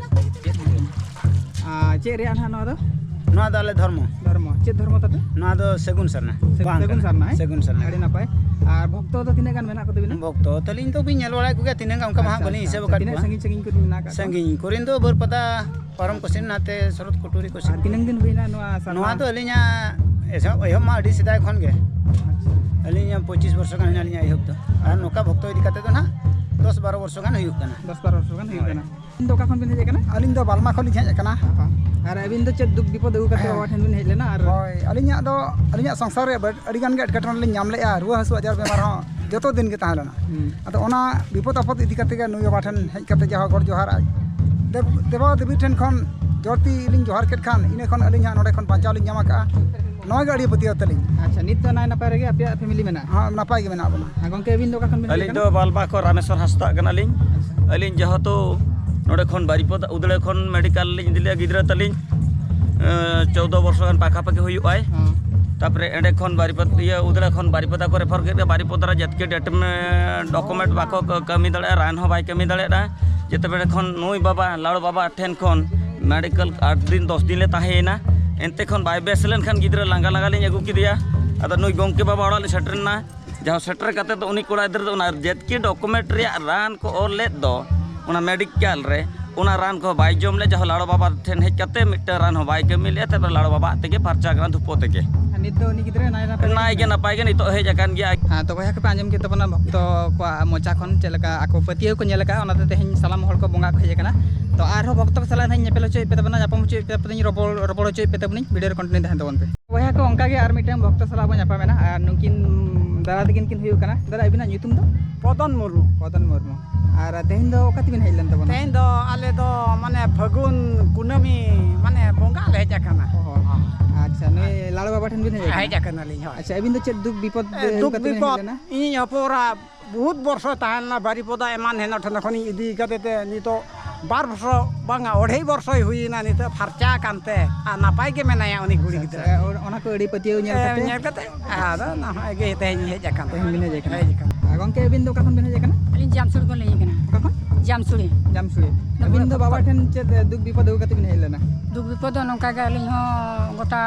ᱟᱨ ᱪᱮᱫ ᱨᱮᱭᱟᱜ ᱱᱟᱦᱟᱜ ᱱᱚᱣᱟ ᱫᱚ? ᱱᱚᱣᱟ ᱫᱚ ᱟᱞᱮ ᱫᱷᱚᱨᱢᱚ᱾ ᱫᱷᱚᱨᱢᱚ᱾ ᱪᱮᱫ ᱫᱷᱚᱨᱢᱚ ᱛᱟᱯᱮ? ᱱᱚᱣᱟ ᱫᱚ ᱥᱟᱹᱜᱩᱱ ᱥᱟᱨᱱᱟ᱾ ᱥᱮ-, ᱵᱟᱝ ᱥᱟᱹᱜᱩᱱ ᱠᱟᱱᱟ᱾ ᱥᱟᱨᱱᱟ, ᱦᱮᱸ? ᱥᱟᱹᱜᱩᱱ ᱥᱟᱨᱱᱟ᱾ ᱟᱹᱰᱤ ᱱᱟᱯᱟᱭ᱾ ᱟᱨ ᱵᱷᱚᱠᱛᱚ ᱫᱚ ᱛᱤᱱᱟᱹᱜ ᱜᱟᱱ ᱢᱮᱱᱟᱜ ᱠᱚ ᱛᱟᱵᱤᱱᱟ? ᱵᱷᱚᱠᱛᱚ ᱛᱟᱹᱞᱤᱧ ᱫᱚ ᱵᱤᱱ ᱧᱮᱞ ᱵᱟᱲᱟᱭᱮᱫ ᱠᱚᱜᱮᱭᱟ, ᱛᱤᱱᱟᱹᱜ ᱜᱟᱱ ᱚᱱᱠᱟ ᱢᱟ ᱦᱟᱸᱜ ᱟᱪᱪᱷᱟ, ᱵᱟᱹᱞᱤᱧ ᱟᱪᱪᱷᱟ, ᱦᱤᱥᱟᱹᱵ ᱟᱪᱪᱷᱟ᱾ ᱟᱠᱟᱫ ᱛᱤᱱᱟᱹᱜ ᱠᱚᱣᱟ᱾ ᱥᱟᱺᱜᱤᱧ ᱥᱟᱺᱜᱤᱧ ᱠᱚᱨᱮ ᱢᱮᱱᱟᱜ ᱟᱠᱟᱫ ᱠᱚᱣᱟ? ᱥᱟᱺᱜᱤᱧ ᱠᱚᱨᱮᱱ ᱫᱚ ᱵᱟᱹᱨᱯᱟᱫᱟ ᱯᱟᱨᱚᱢ ᱠᱚᱥᱮᱱ ᱱᱟᱛᱮ ᱥᱚᱨᱚᱛ ᱠᱩᱴᱩᱨᱤ ᱠᱚᱥᱮᱱ᱾ ᱟᱨ ᱛᱤᱱᱟᱹᱝ ᱫᱤᱱ ᱦᱩᱭᱱᱟ ᱱᱚᱣᱟ ᱥᱟᱨᱱᱟ? ᱱᱚᱣᱟ ᱫᱚ ᱟᱹᱞᱤᱧᱟᱜ ᱮᱦᱚᱵ, ᱮᱦᱚᱵ ᱢᱟ ᱟᱹᱰᱤ ᱥᱮᱫᱟᱭ ᱠᱷᱚᱱ ᱜᱮ᱾ ᱟᱪᱪᱷᱟ᱾ ᱟᱹᱞᱤᱧᱟᱜ ᱯᱚᱸᱪᱤᱥ ᱵᱚᱨᱥᱚ ᱜᱟᱱ ᱦᱩᱭᱱᱟ ᱟᱹᱞᱤᱧᱟᱜ ᱮᱦᱚᱵ ᱫᱚ᱾ ᱟᱨ ᱱᱚᱝᱠᱟ ᱵᱷᱚᱠᱛᱚ ᱤᱫᱤ ᱠᱟᱛᱮ ᱫᱚ ᱱᱟᱦᱟᱜ ᱫᱚᱥ ᱵᱟᱨᱚ ᱵᱚᱨᱥᱚ ᱜᱟᱱ ᱦᱩᱭᱩᱜ ᱠᱟᱱᱟ᱾ ᱫᱚᱥ ᱵᱟᱨᱚ ᱵᱚᱨᱥᱚ ᱜᱟᱱ ᱦᱩᱭᱩᱜ ᱦᱳᱭ᱾ ᱠᱟᱱᱟ᱾ ᱟᱹᱵᱤᱱ ᱫᱚ ᱚᱠᱟ ᱠᱷᱚᱱ ᱵᱤᱱ ᱦᱮᱡ ᱟᱠᱟᱱᱟ? ᱟᱹᱞᱤᱧ ᱫᱚ ᱵᱟᱞᱢᱟ ᱠᱷᱚᱱ ᱞᱤᱧ ᱦᱮᱡ ᱟᱠᱟᱱᱟ᱾ ᱦᱚᱸ᱾ ᱟᱨ ᱟᱹᱵᱤᱱ ᱫᱚ ᱪᱮᱫ ᱫᱩᱠ ᱵᱤᱯᱚᱫ ᱟᱹᱜᱩ ᱠᱟᱛᱮ ᱦᱮᱸ᱾ ᱵᱟᱵᱟ ᱴᱷᱮᱱ ᱵᱤᱱ ᱦᱮᱡ ᱞᱮᱱᱟ? ᱟᱨ ᱦᱳᱭ, ᱟᱹᱞᱤᱧᱟᱜ ᱫᱚ, ᱟᱹᱞᱤᱧᱟᱜ ᱥᱚᱝᱥᱟᱨ ᱨᱮ ᱵᱟᱹ-, ᱟᱹᱰᱤ ᱜᱟᱱ ᱜᱮ ᱮᱴᱠᱮᱴᱚᱬᱮ ᱞᱤᱧ ᱧᱟᱢ ᱞᱮᱜᱼᱟ᱾ ᱨᱩᱣᱟᱹ ᱦᱟᱹᱥᱩ ᱟᱡᱟᱨ ᱵᱮᱢᱟᱨ ᱦᱚᱸ ᱡᱚᱛᱚ ᱫᱤᱱ ᱜᱮ ᱛᱟᱦᱮᱸ ᱞᱮᱱᱟ᱾ ᱦᱩᱸ᱾ ᱟᱫᱚ ᱚᱱᱟ ᱵᱤᱯᱚᱫ ᱟᱯᱚᱫ ᱤᱫᱤ ᱠᱟᱛᱮ ᱜᱮ ᱱᱩᱭ ᱵᱟᱵᱟ ᱴᱷᱮᱱ ᱦᱮᱡ ᱠᱟᱛᱮ ᱡᱟᱦᱟᱸ ᱜᱚᱰ ᱡᱚᱦᱟᱨ ᱟᱡ ᱫᱮᱵ-, ᱫᱮᱵᱟ ᱫᱮᱵᱤ ᱴᱷᱮᱱ ᱠᱷᱚᱱ ᱡᱚᱲᱛᱤ ᱞᱤᱧ ᱡᱚᱦᱟᱨ ᱠᱮᱫ ᱠᱷᱟᱱ, ᱤᱱᱟᱹ ᱠᱷᱚᱱ ᱟᱹᱞᱤᱧ ᱦᱟᱸᱜ ᱱᱚᱰᱮ ᱠᱷᱚᱱ ᱵᱟᱧᱪᱟᱣ ᱞᱤᱧ ᱧᱟᱢ ᱟᱠᱟᱜᱼᱟ᱾ ᱱᱚᱣᱟ ᱜᱮ ᱟᱹᱰᱤ ᱯᱟᱹᱛᱭᱟᱹᱣ ᱛᱟᱹᱞᱤᱧ᱾ ᱟᱪᱪᱷᱟ, ᱱᱤᱛ ᱫᱚ ᱱᱟᱭ ᱱᱟᱯᱟᱭ ᱨᱮᱜᱮ ᱟᱯᱮᱭᱟᱜ family ᱢᱮᱱᱟᱜᱼᱟ? ᱦᱮᱸ, ᱱᱟᱯᱟᱭ ᱜᱮ ᱢᱮᱱᱟᱜ ᱵᱚᱱᱟ᱾ ᱟᱨ ᱜᱚᱢᱠᱮ, ᱟᱹᱵᱤᱱ ᱫᱚ ᱚᱠᱟ ᱠᱷᱚᱱ ᱵᱤᱱ ᱦᱮᱡ ᱟᱹᱞᱤᱧ ᱟᱠᱟᱱᱟ? ᱫᱚ ᱵᱟᱞᱵᱟ ᱠᱷᱚᱱ ᱨᱟᱢᱮᱥᱣᱚᱨ ᱦᱟᱸᱥᱫᱟᱜ ᱠᱟᱱᱟᱞᱤᱧ᱾ ᱟᱪᱪᱷᱟ᱾ ᱟᱹᱞᱤᱧ ᱡᱮᱦᱮᱛᱩ ᱱᱚᱰᱮ ᱠᱷᱚᱱ ᱵᱟᱨᱤᱯᱚᱫᱟ, ᱩᱫᱽᱲᱟ ᱠᱷᱚᱱ medical ᱞᱤᱧ ᱤᱫᱤ ᱞᱮᱫᱼᱟ ᱜᱤᱫᱽᱨᱟᱹ ᱛᱟᱹᱞᱤᱧ, ᱮᱸ, ᱪᱳᱫᱽᱫᱳ ᱵᱚᱨᱥᱚ ᱜᱟᱱ ᱯᱟᱠᱷᱟ ᱯᱟᱠᱷᱤ ᱦᱩᱭᱩᱜᱼᱟᱭ᱾ ᱦᱚᱸ᱾ ᱛᱟᱯᱚᱨᱮ ᱮᱸᱰᱮ ᱠᱷᱚᱱ ᱵᱟᱨᱤᱯᱚᱫ-, ᱤᱭᱟᱹ, ᱩᱫᱽᱲᱟ ᱠᱷᱚᱱ ᱵᱟᱨᱤᱯᱚᱫᱟ ᱠᱚ refer ᱠᱮᱫ ᱞᱮᱭᱟ᱾ ᱵᱟᱨᱤᱯᱚᱫᱟ ᱨᱮ ᱡᱟᱹᱛᱠᱤ ᱰᱮᱴ, ᱮᱸ, document ᱵᱟᱠᱚ ᱠᱟᱹ-, ᱠᱟᱹᱢᱤ ᱫᱟᱲᱮᱭᱟᱜᱼᱟ, ᱨᱟᱱ ᱦᱚᱸ ᱵᱟᱭ ᱠᱟᱹᱢᱤ ᱫᱟᱲᱮᱭᱟᱜᱼᱟ᱾ ᱡᱮᱛᱮ ᱵᱮᱲᱮ ᱠᱷᱚᱱ ᱱᱩᱭ ᱵᱟᱵᱟ, ᱞᱟᱲ ᱵᱟᱵᱟ ᱴᱷᱮᱱ ᱠᱷᱚᱱ medical ᱟᱴ ᱫᱤᱱ, ᱫᱚᱥ ᱫᱤᱱ ᱞᱮ ᱛᱟᱦᱮᱸᱭᱮᱱᱟ᱾ ᱮᱱᱛᱮ ᱠᱷᱚᱱ ᱵᱟᱭ ᱵᱮᱥ ᱞᱮᱱᱠᱷᱟᱱ ᱜᱤᱫᱽᱨᱟᱹ ᱞᱟᱸᱜᱟ ᱞᱟᱸᱜᱟ ᱞᱤᱧ ᱟᱹᱜᱩ ᱠᱮᱫᱮᱭᱟ᱾ ᱟᱫᱚ ᱱᱩᱭ ᱜᱚᱢᱠᱮ ᱵᱟᱵᱟ ᱚᱲᱟᱜ ᱞᱤᱧ ᱥᱮᱴᱮᱨᱮᱱᱟ᱾ ᱡᱟᱦᱟᱸ ᱥᱮᱴᱮᱨ ᱠᱟᱛᱮ ᱫᱚ ᱩᱱᱤ ᱠᱚᱲᱟ ᱜᱤᱫᱽᱨᱟᱹ ᱫᱚ ᱚᱱᱟ ᱡᱮᱛᱠᱤ document ᱨᱮᱭᱟᱜ ᱨᱟᱱ ᱠᱚ ᱚᱞ ᱞᱮᱫ ᱫᱚ ᱚᱱᱟ medical ᱨᱮ, ᱚᱱᱟ ᱨᱟᱱ ᱠᱚᱦᱚᱸ ᱵᱟᱭ ᱡᱚᱢ ᱞᱮᱫ, ᱡᱟᱦᱟᱸ ᱞᱟᱲᱚ ᱵᱟᱵᱟ ᱴᱷᱮᱱ ᱦᱮᱡ ᱠᱟᱛᱮ ᱢᱤᱫᱴᱟᱝ ᱨᱟᱱ ᱦᱚᱸ ᱵᱟᱭ ᱠᱟᱹᱢᱤ ᱞᱮᱫᱼᱟ᱾ ᱛᱟᱨᱯᱚᱨᱮ ᱞᱟᱲᱚ ᱵᱟᱵᱟᱣᱟᱜ ᱛᱮᱜᱮ ᱯᱷᱟᱨᱪᱟ ᱠᱟᱱᱟ, ᱫᱷᱩᱯᱟᱹ ᱛᱮᱜᱮ᱾ ᱟᱨ ᱱᱤᱛ ᱫᱚ ᱩᱱᱤ ᱜᱤᱫᱽᱨᱟᱹ ᱱᱟᱭ ᱱᱟᱯᱟᱭ ᱜᱮ ᱱᱟᱭ ᱜᱮ ᱢᱮᱱᱟᱭᱟ? ᱱᱟᱯᱟᱭ ᱜᱮ ᱱᱤᱛᱚᱜ ᱦᱮᱡ ᱟᱠᱟᱱ ᱜᱮᱭᱟ᱾ ᱦᱮᱸ, ᱛᱚ ᱵᱚᱭᱦᱟ ᱠᱚᱯᱮ ᱟᱸᱡᱚᱢ ᱠᱮᱫ ᱛᱟᱵᱚᱱᱟ ᱵᱷᱚᱠᱛᱚ ᱠᱚᱣᱟᱜ ᱢᱚᱪᱟ ᱠᱷᱚᱱ ᱪᱮᱫ ᱞᱮᱠᱟ ᱟᱠᱚ ᱯᱟᱹᱛᱭᱟᱹᱣ ᱠᱚ ᱧᱮᱞ ᱟᱠᱟᱫᱼᱟ, ᱚᱱᱟᱛᱮ ᱛᱮᱦᱮᱧ ᱥᱟᱞᱟᱢ ᱦᱚᱲ ᱠᱚ ᱵᱚᱸᱜᱟ ᱠᱚ ᱦᱮᱡ ᱟᱠᱟᱱᱟ᱾ ᱛᱚ ᱟᱨᱦᱚᱸ ᱵᱷᱚᱠᱛᱚ ᱠᱚ ᱥᱟᱞᱟᱜ ᱱᱟᱦᱟᱜ ᱤᱧ ᱧᱮᱯᱮᱞ ᱦᱚᱪᱚᱭᱮᱫ ᱯᱮ ᱛᱟᱵᱚᱱᱟ, ᱧᱟᱯᱟᱢ ᱦᱚᱪᱚᱭᱮᱫ ᱯᱮ ᱛᱟᱵᱚᱱᱟᱹᱧ, ᱨᱚᱯᱚᱲ, ᱨᱚᱯᱚᱲ ᱦᱚᱪᱚᱭᱮᱫ ᱯᱮ ᱛᱟᱵᱚᱱᱟᱹᱧ, video ᱨᱮ continue ᱛᱟᱦᱮᱱ ᱛᱟᱵᱚᱱ ᱯᱮ᱾ ᱵᱚᱭᱦᱟ ᱠᱚ, ᱚᱱᱠᱟ ᱜᱮ ᱟᱨ ᱢᱤᱫᱴᱟᱝ ᱵᱷᱚᱠᱛᱚ ᱥᱟᱞᱟᱜ ᱵᱚᱱ ᱧᱟᱯᱟᱢᱮᱱᱟ, ᱟᱨ ᱱᱩᱠᱤᱱ ᱫᱟᱫᱟ ᱛᱟᱹᱠᱤᱱ ᱠᱤᱱ ᱦᱩᱭᱩᱜ ᱠᱟᱱᱟ᱾ ᱫᱟᱫᱟ, ᱟᱹᱵᱤᱱᱟᱜ ᱧᱩᱛᱩᱢ ᱫᱚ? ᱯᱚᱫᱚᱱ ᱢᱩᱨᱢᱩ᱾ ᱯᱚᱫᱚᱱ ᱢᱩᱨᱢᱩ᱾ ᱟᱨ ᱛᱮᱦᱮᱧ ᱫᱚ ᱚᱠᱟ ᱛᱮᱵᱤᱱ ᱦᱮᱡ ᱞᱮᱱ ᱛᱟᱵᱚᱱᱟ? ᱛᱮᱦᱮᱧ ᱫᱚ ᱟᱞᱮ ᱫᱚ ᱢᱟᱱᱮ ᱯᱷᱟᱹᱜᱩᱱ ᱠᱩᱱᱟᱹᱢᱤ ᱢᱟᱱᱮ ᱵᱚᱸᱜᱟ ᱞᱮ ᱦᱮᱡ ᱟᱠᱟᱱᱟ᱾ ᱚ, ᱟᱪᱪᱷᱟ, ᱱᱩᱭ ᱞᱟᱲᱚ ᱵᱟᱵᱟ ᱴᱷᱮᱱ ᱵᱤᱱ ᱦᱮᱡ ᱟᱠᱟᱱᱟ? ᱦᱮᱡ ᱟᱠᱟᱱᱟᱞᱤᱧ, ᱦᱳᱭ᱾ ᱟᱪᱪᱷᱟ, ᱟᱹᱵᱤᱱ ᱫᱚ ᱪᱮᱫ ᱫᱩᱠ ᱵᱤᱯᱚᱫ ᱮ, ᱫᱩᱠ ᱠᱟᱛᱮ ᱵᱤᱱ ᱦᱮᱡ ᱵᱤᱯᱚᱫ ᱞᱮᱱᱟ? ᱤᱧᱤᱧ ᱦᱚᱯᱚᱨᱟ ᱵᱚᱦᱩᱛ ᱵᱚᱨᱥᱚ ᱛᱟᱦᱮᱸ ᱞᱮᱱᱟ ᱵᱟᱨᱤᱯᱚᱫᱟ ᱮᱢᱟᱱ ᱦᱮᱱᱟ ᱴᱷᱮᱱ ᱠᱷᱚᱱᱤᱧ ᱤᱫᱤ ᱠᱟᱛᱮ ᱛᱮ ᱱᱤᱛᱚᱜ ᱵᱟᱨ ᱵᱚᱨᱥᱚ ᱵᱟᱝᱟ, ᱚᱲᱟᱭ ᱵᱚᱨᱥᱚᱭ ᱦᱩᱭᱮᱱᱟ ᱱᱤᱛᱚᱜ ᱯᱷᱟᱨᱪᱟ ᱟᱠᱟᱱ ᱛᱮ, ᱟᱨ ᱱᱟᱯᱟᱭ ᱜᱮ ᱢᱮᱱᱟᱭᱟ ᱩᱱᱤ ᱠᱩᱲᱤ ᱟᱪᱪᱷᱟ, ᱜᱤᱫᱽᱨᱟᱹ᱾ ᱟᱪᱪᱷᱟ, ᱚ-, ᱚᱱᱟ ᱠᱚ ᱟᱹᱲᱤ ᱯᱟᱹᱛᱭᱟᱹᱣ ᱧᱮᱞ ᱮ, ᱠᱟᱛᱮ? ᱧᱮᱞ ᱠᱟᱛᱮ ᱟᱫᱚ ᱱᱚᱜᱼᱚᱭ ᱜᱮ ᱛᱮᱦᱮᱧ ᱤᱧ ᱦᱮᱡ ᱟᱠᱟᱱᱟ᱾ ᱛᱮᱦᱮᱧ ᱵᱤᱱ ᱦᱮᱡ ᱟᱠᱟᱱᱟ? ᱦᱮᱡ ᱟᱠᱟᱱᱟ᱾ ᱟᱨ ᱜᱚᱢᱠᱮ, ᱟᱹᱵᱤᱱ ᱫᱚ ᱚᱠᱟ ᱠᱷᱚᱱ ᱵᱤᱱ ᱦᱮᱡ ᱟᱠᱟᱱᱟ? ᱟᱹᱞᱤᱧ ᱡᱟᱢᱥᱩᱲ ᱠᱷᱚᱱ ᱞᱤᱧ ᱦᱮᱡ ᱟᱠᱟᱱᱟ᱾ ᱚᱠᱟ ᱠᱷᱚᱱ? ᱡᱟᱢᱥᱩᱲᱤ᱾ ᱡᱟᱢᱥᱩᱲᱤ᱾ ᱟᱹᱵᱤᱱ ᱫᱚ ᱵᱟᱵᱟ ᱴᱷᱮᱱ ᱪᱮᱫ, ᱮ, ᱫᱩᱠ ᱵᱤᱯᱚᱫ ᱟᱹᱜᱩ ᱠᱟᱛᱮ ᱵᱤᱱ ᱦᱮᱡ ᱞᱮᱱᱟ? ᱫᱩᱠ ᱵᱤᱯᱚᱫ ᱫᱚ ᱱᱚᱝᱠᱟ ᱜᱮ, ᱟᱹᱞᱤᱧ ᱦᱚᱸ ᱜᱚᱴᱟ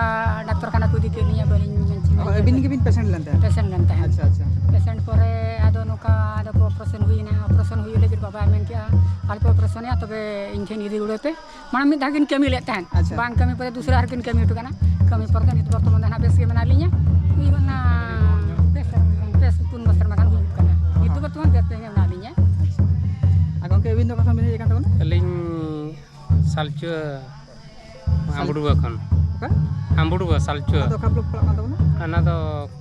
ᱰᱟᱠᱛᱚᱨ ᱠᱷᱟᱱᱟ ᱠᱚ ᱤᱫᱤ ᱠᱮᱫ ᱞᱤᱧᱟ, ᱵᱟᱹᱞᱤᱧ ᱚ, ᱟᱹᱵᱤᱱ ᱜᱮᱵᱤᱱ patient ᱞᱮᱱ ᱛᱟᱦᱮᱸᱫ? Patient ᱞᱮᱱ ᱛᱟᱦᱮᱸᱫ᱾ ᱟᱪᱪᱷᱟ, ᱟᱪᱪᱷᱟ᱾ Patient ᱯᱚᱨᱮ ᱟᱫᱚ ᱱᱚᱝᱠᱟ ᱟᱫᱚ ᱠᱚ operation ᱦᱩᱭᱮᱱᱟ᱾ Operation ᱦᱩᱭᱩᱜ ᱞᱟᱹᱜᱤᱫ ᱵᱟᱵᱟᱭ ᱢᱮᱱ ᱠᱮᱜᱼᱟ, "ᱟᱞᱚᱯᱮ operationᱮᱜᱼᱟ, ᱛᱚᱵᱮ ᱤᱧ ᱴᱷᱮᱱ ᱤᱫᱤ ᱨᱩᱣᱟᱹᱲ ᱯᱮ᱾" ᱢᱟᱲᱟᱝ ᱢᱤᱫ ᱫᱷᱟᱣ ᱠᱤᱱ ᱠᱟᱹᱢᱤ ᱞᱮᱫ ᱛᱟᱦᱮᱸᱫ, ᱟᱪᱪᱷᱟ᱾ ᱵᱟᱝ ᱠᱟᱹᱢᱤ ᱯᱚᱨᱮ ᱫᱩᱥᱨᱟ ᱨᱮᱠᱤᱱ ᱠᱟᱹᱢᱤ ᱦᱚᱴᱚ ᱠᱟᱱᱟ᱾ ᱠᱟᱹᱢᱤ ᱯᱚᱨ ᱫᱚ ᱱᱤᱛ ᱵᱚᱨᱛᱚᱢᱟᱱ ᱫᱚ ᱱᱟᱦᱟᱜ ᱵᱮᱥ ᱜᱮ ᱢᱮᱱᱟᱜ ᱞᱤᱧᱟ᱾ ᱦᱩᱭᱩᱜ ᱠᱟᱱᱟ ᱯᱮ ᱥᱮᱨᱢᱟ, ᱯᱮ ᱯᱩᱱ ᱵᱚᱪᱷᱚᱨ ᱢᱟ ᱜᱟᱱ ᱦᱩᱭᱩᱜ ᱠᱟᱱᱟ᱾ ᱱᱤᱛ ᱫᱚ ᱵᱚᱨᱛᱚᱢᱟᱱ ᱵᱮᱥ ᱜᱮ ᱢᱮᱱᱟᱜ ᱞᱤᱧᱟ᱾ ᱟᱪᱪᱷᱟ᱾ ᱟᱨ ᱜᱚᱢᱠᱮ, ᱟᱹᱵᱤᱱ ᱫᱚ ᱚᱠᱟ ᱠᱷᱚᱱ ᱵᱤᱱ ᱦᱮᱡ ᱟᱠᱟᱱ ᱛᱟᱵᱚᱱᱟ? ᱟᱹᱞᱤᱧ ᱥᱟᱞᱪᱩᱣᱟ ᱥᱟᱞ- ᱟᱢᱵᱩᱰᱩᱣᱟ ᱠᱷᱚᱱ᱾ ᱚᱠᱟ? ᱟᱢᱵᱩᱰᱩᱣᱟ, ᱥᱟᱞᱪᱩᱣᱟ᱾ ᱚᱱᱟ ᱫᱚ ᱚᱠᱟ block ᱯᱟᱲᱟᱜ ᱠᱟᱱ ᱛᱟᱵᱚᱱᱟ? ᱚᱱᱟ ᱫᱚ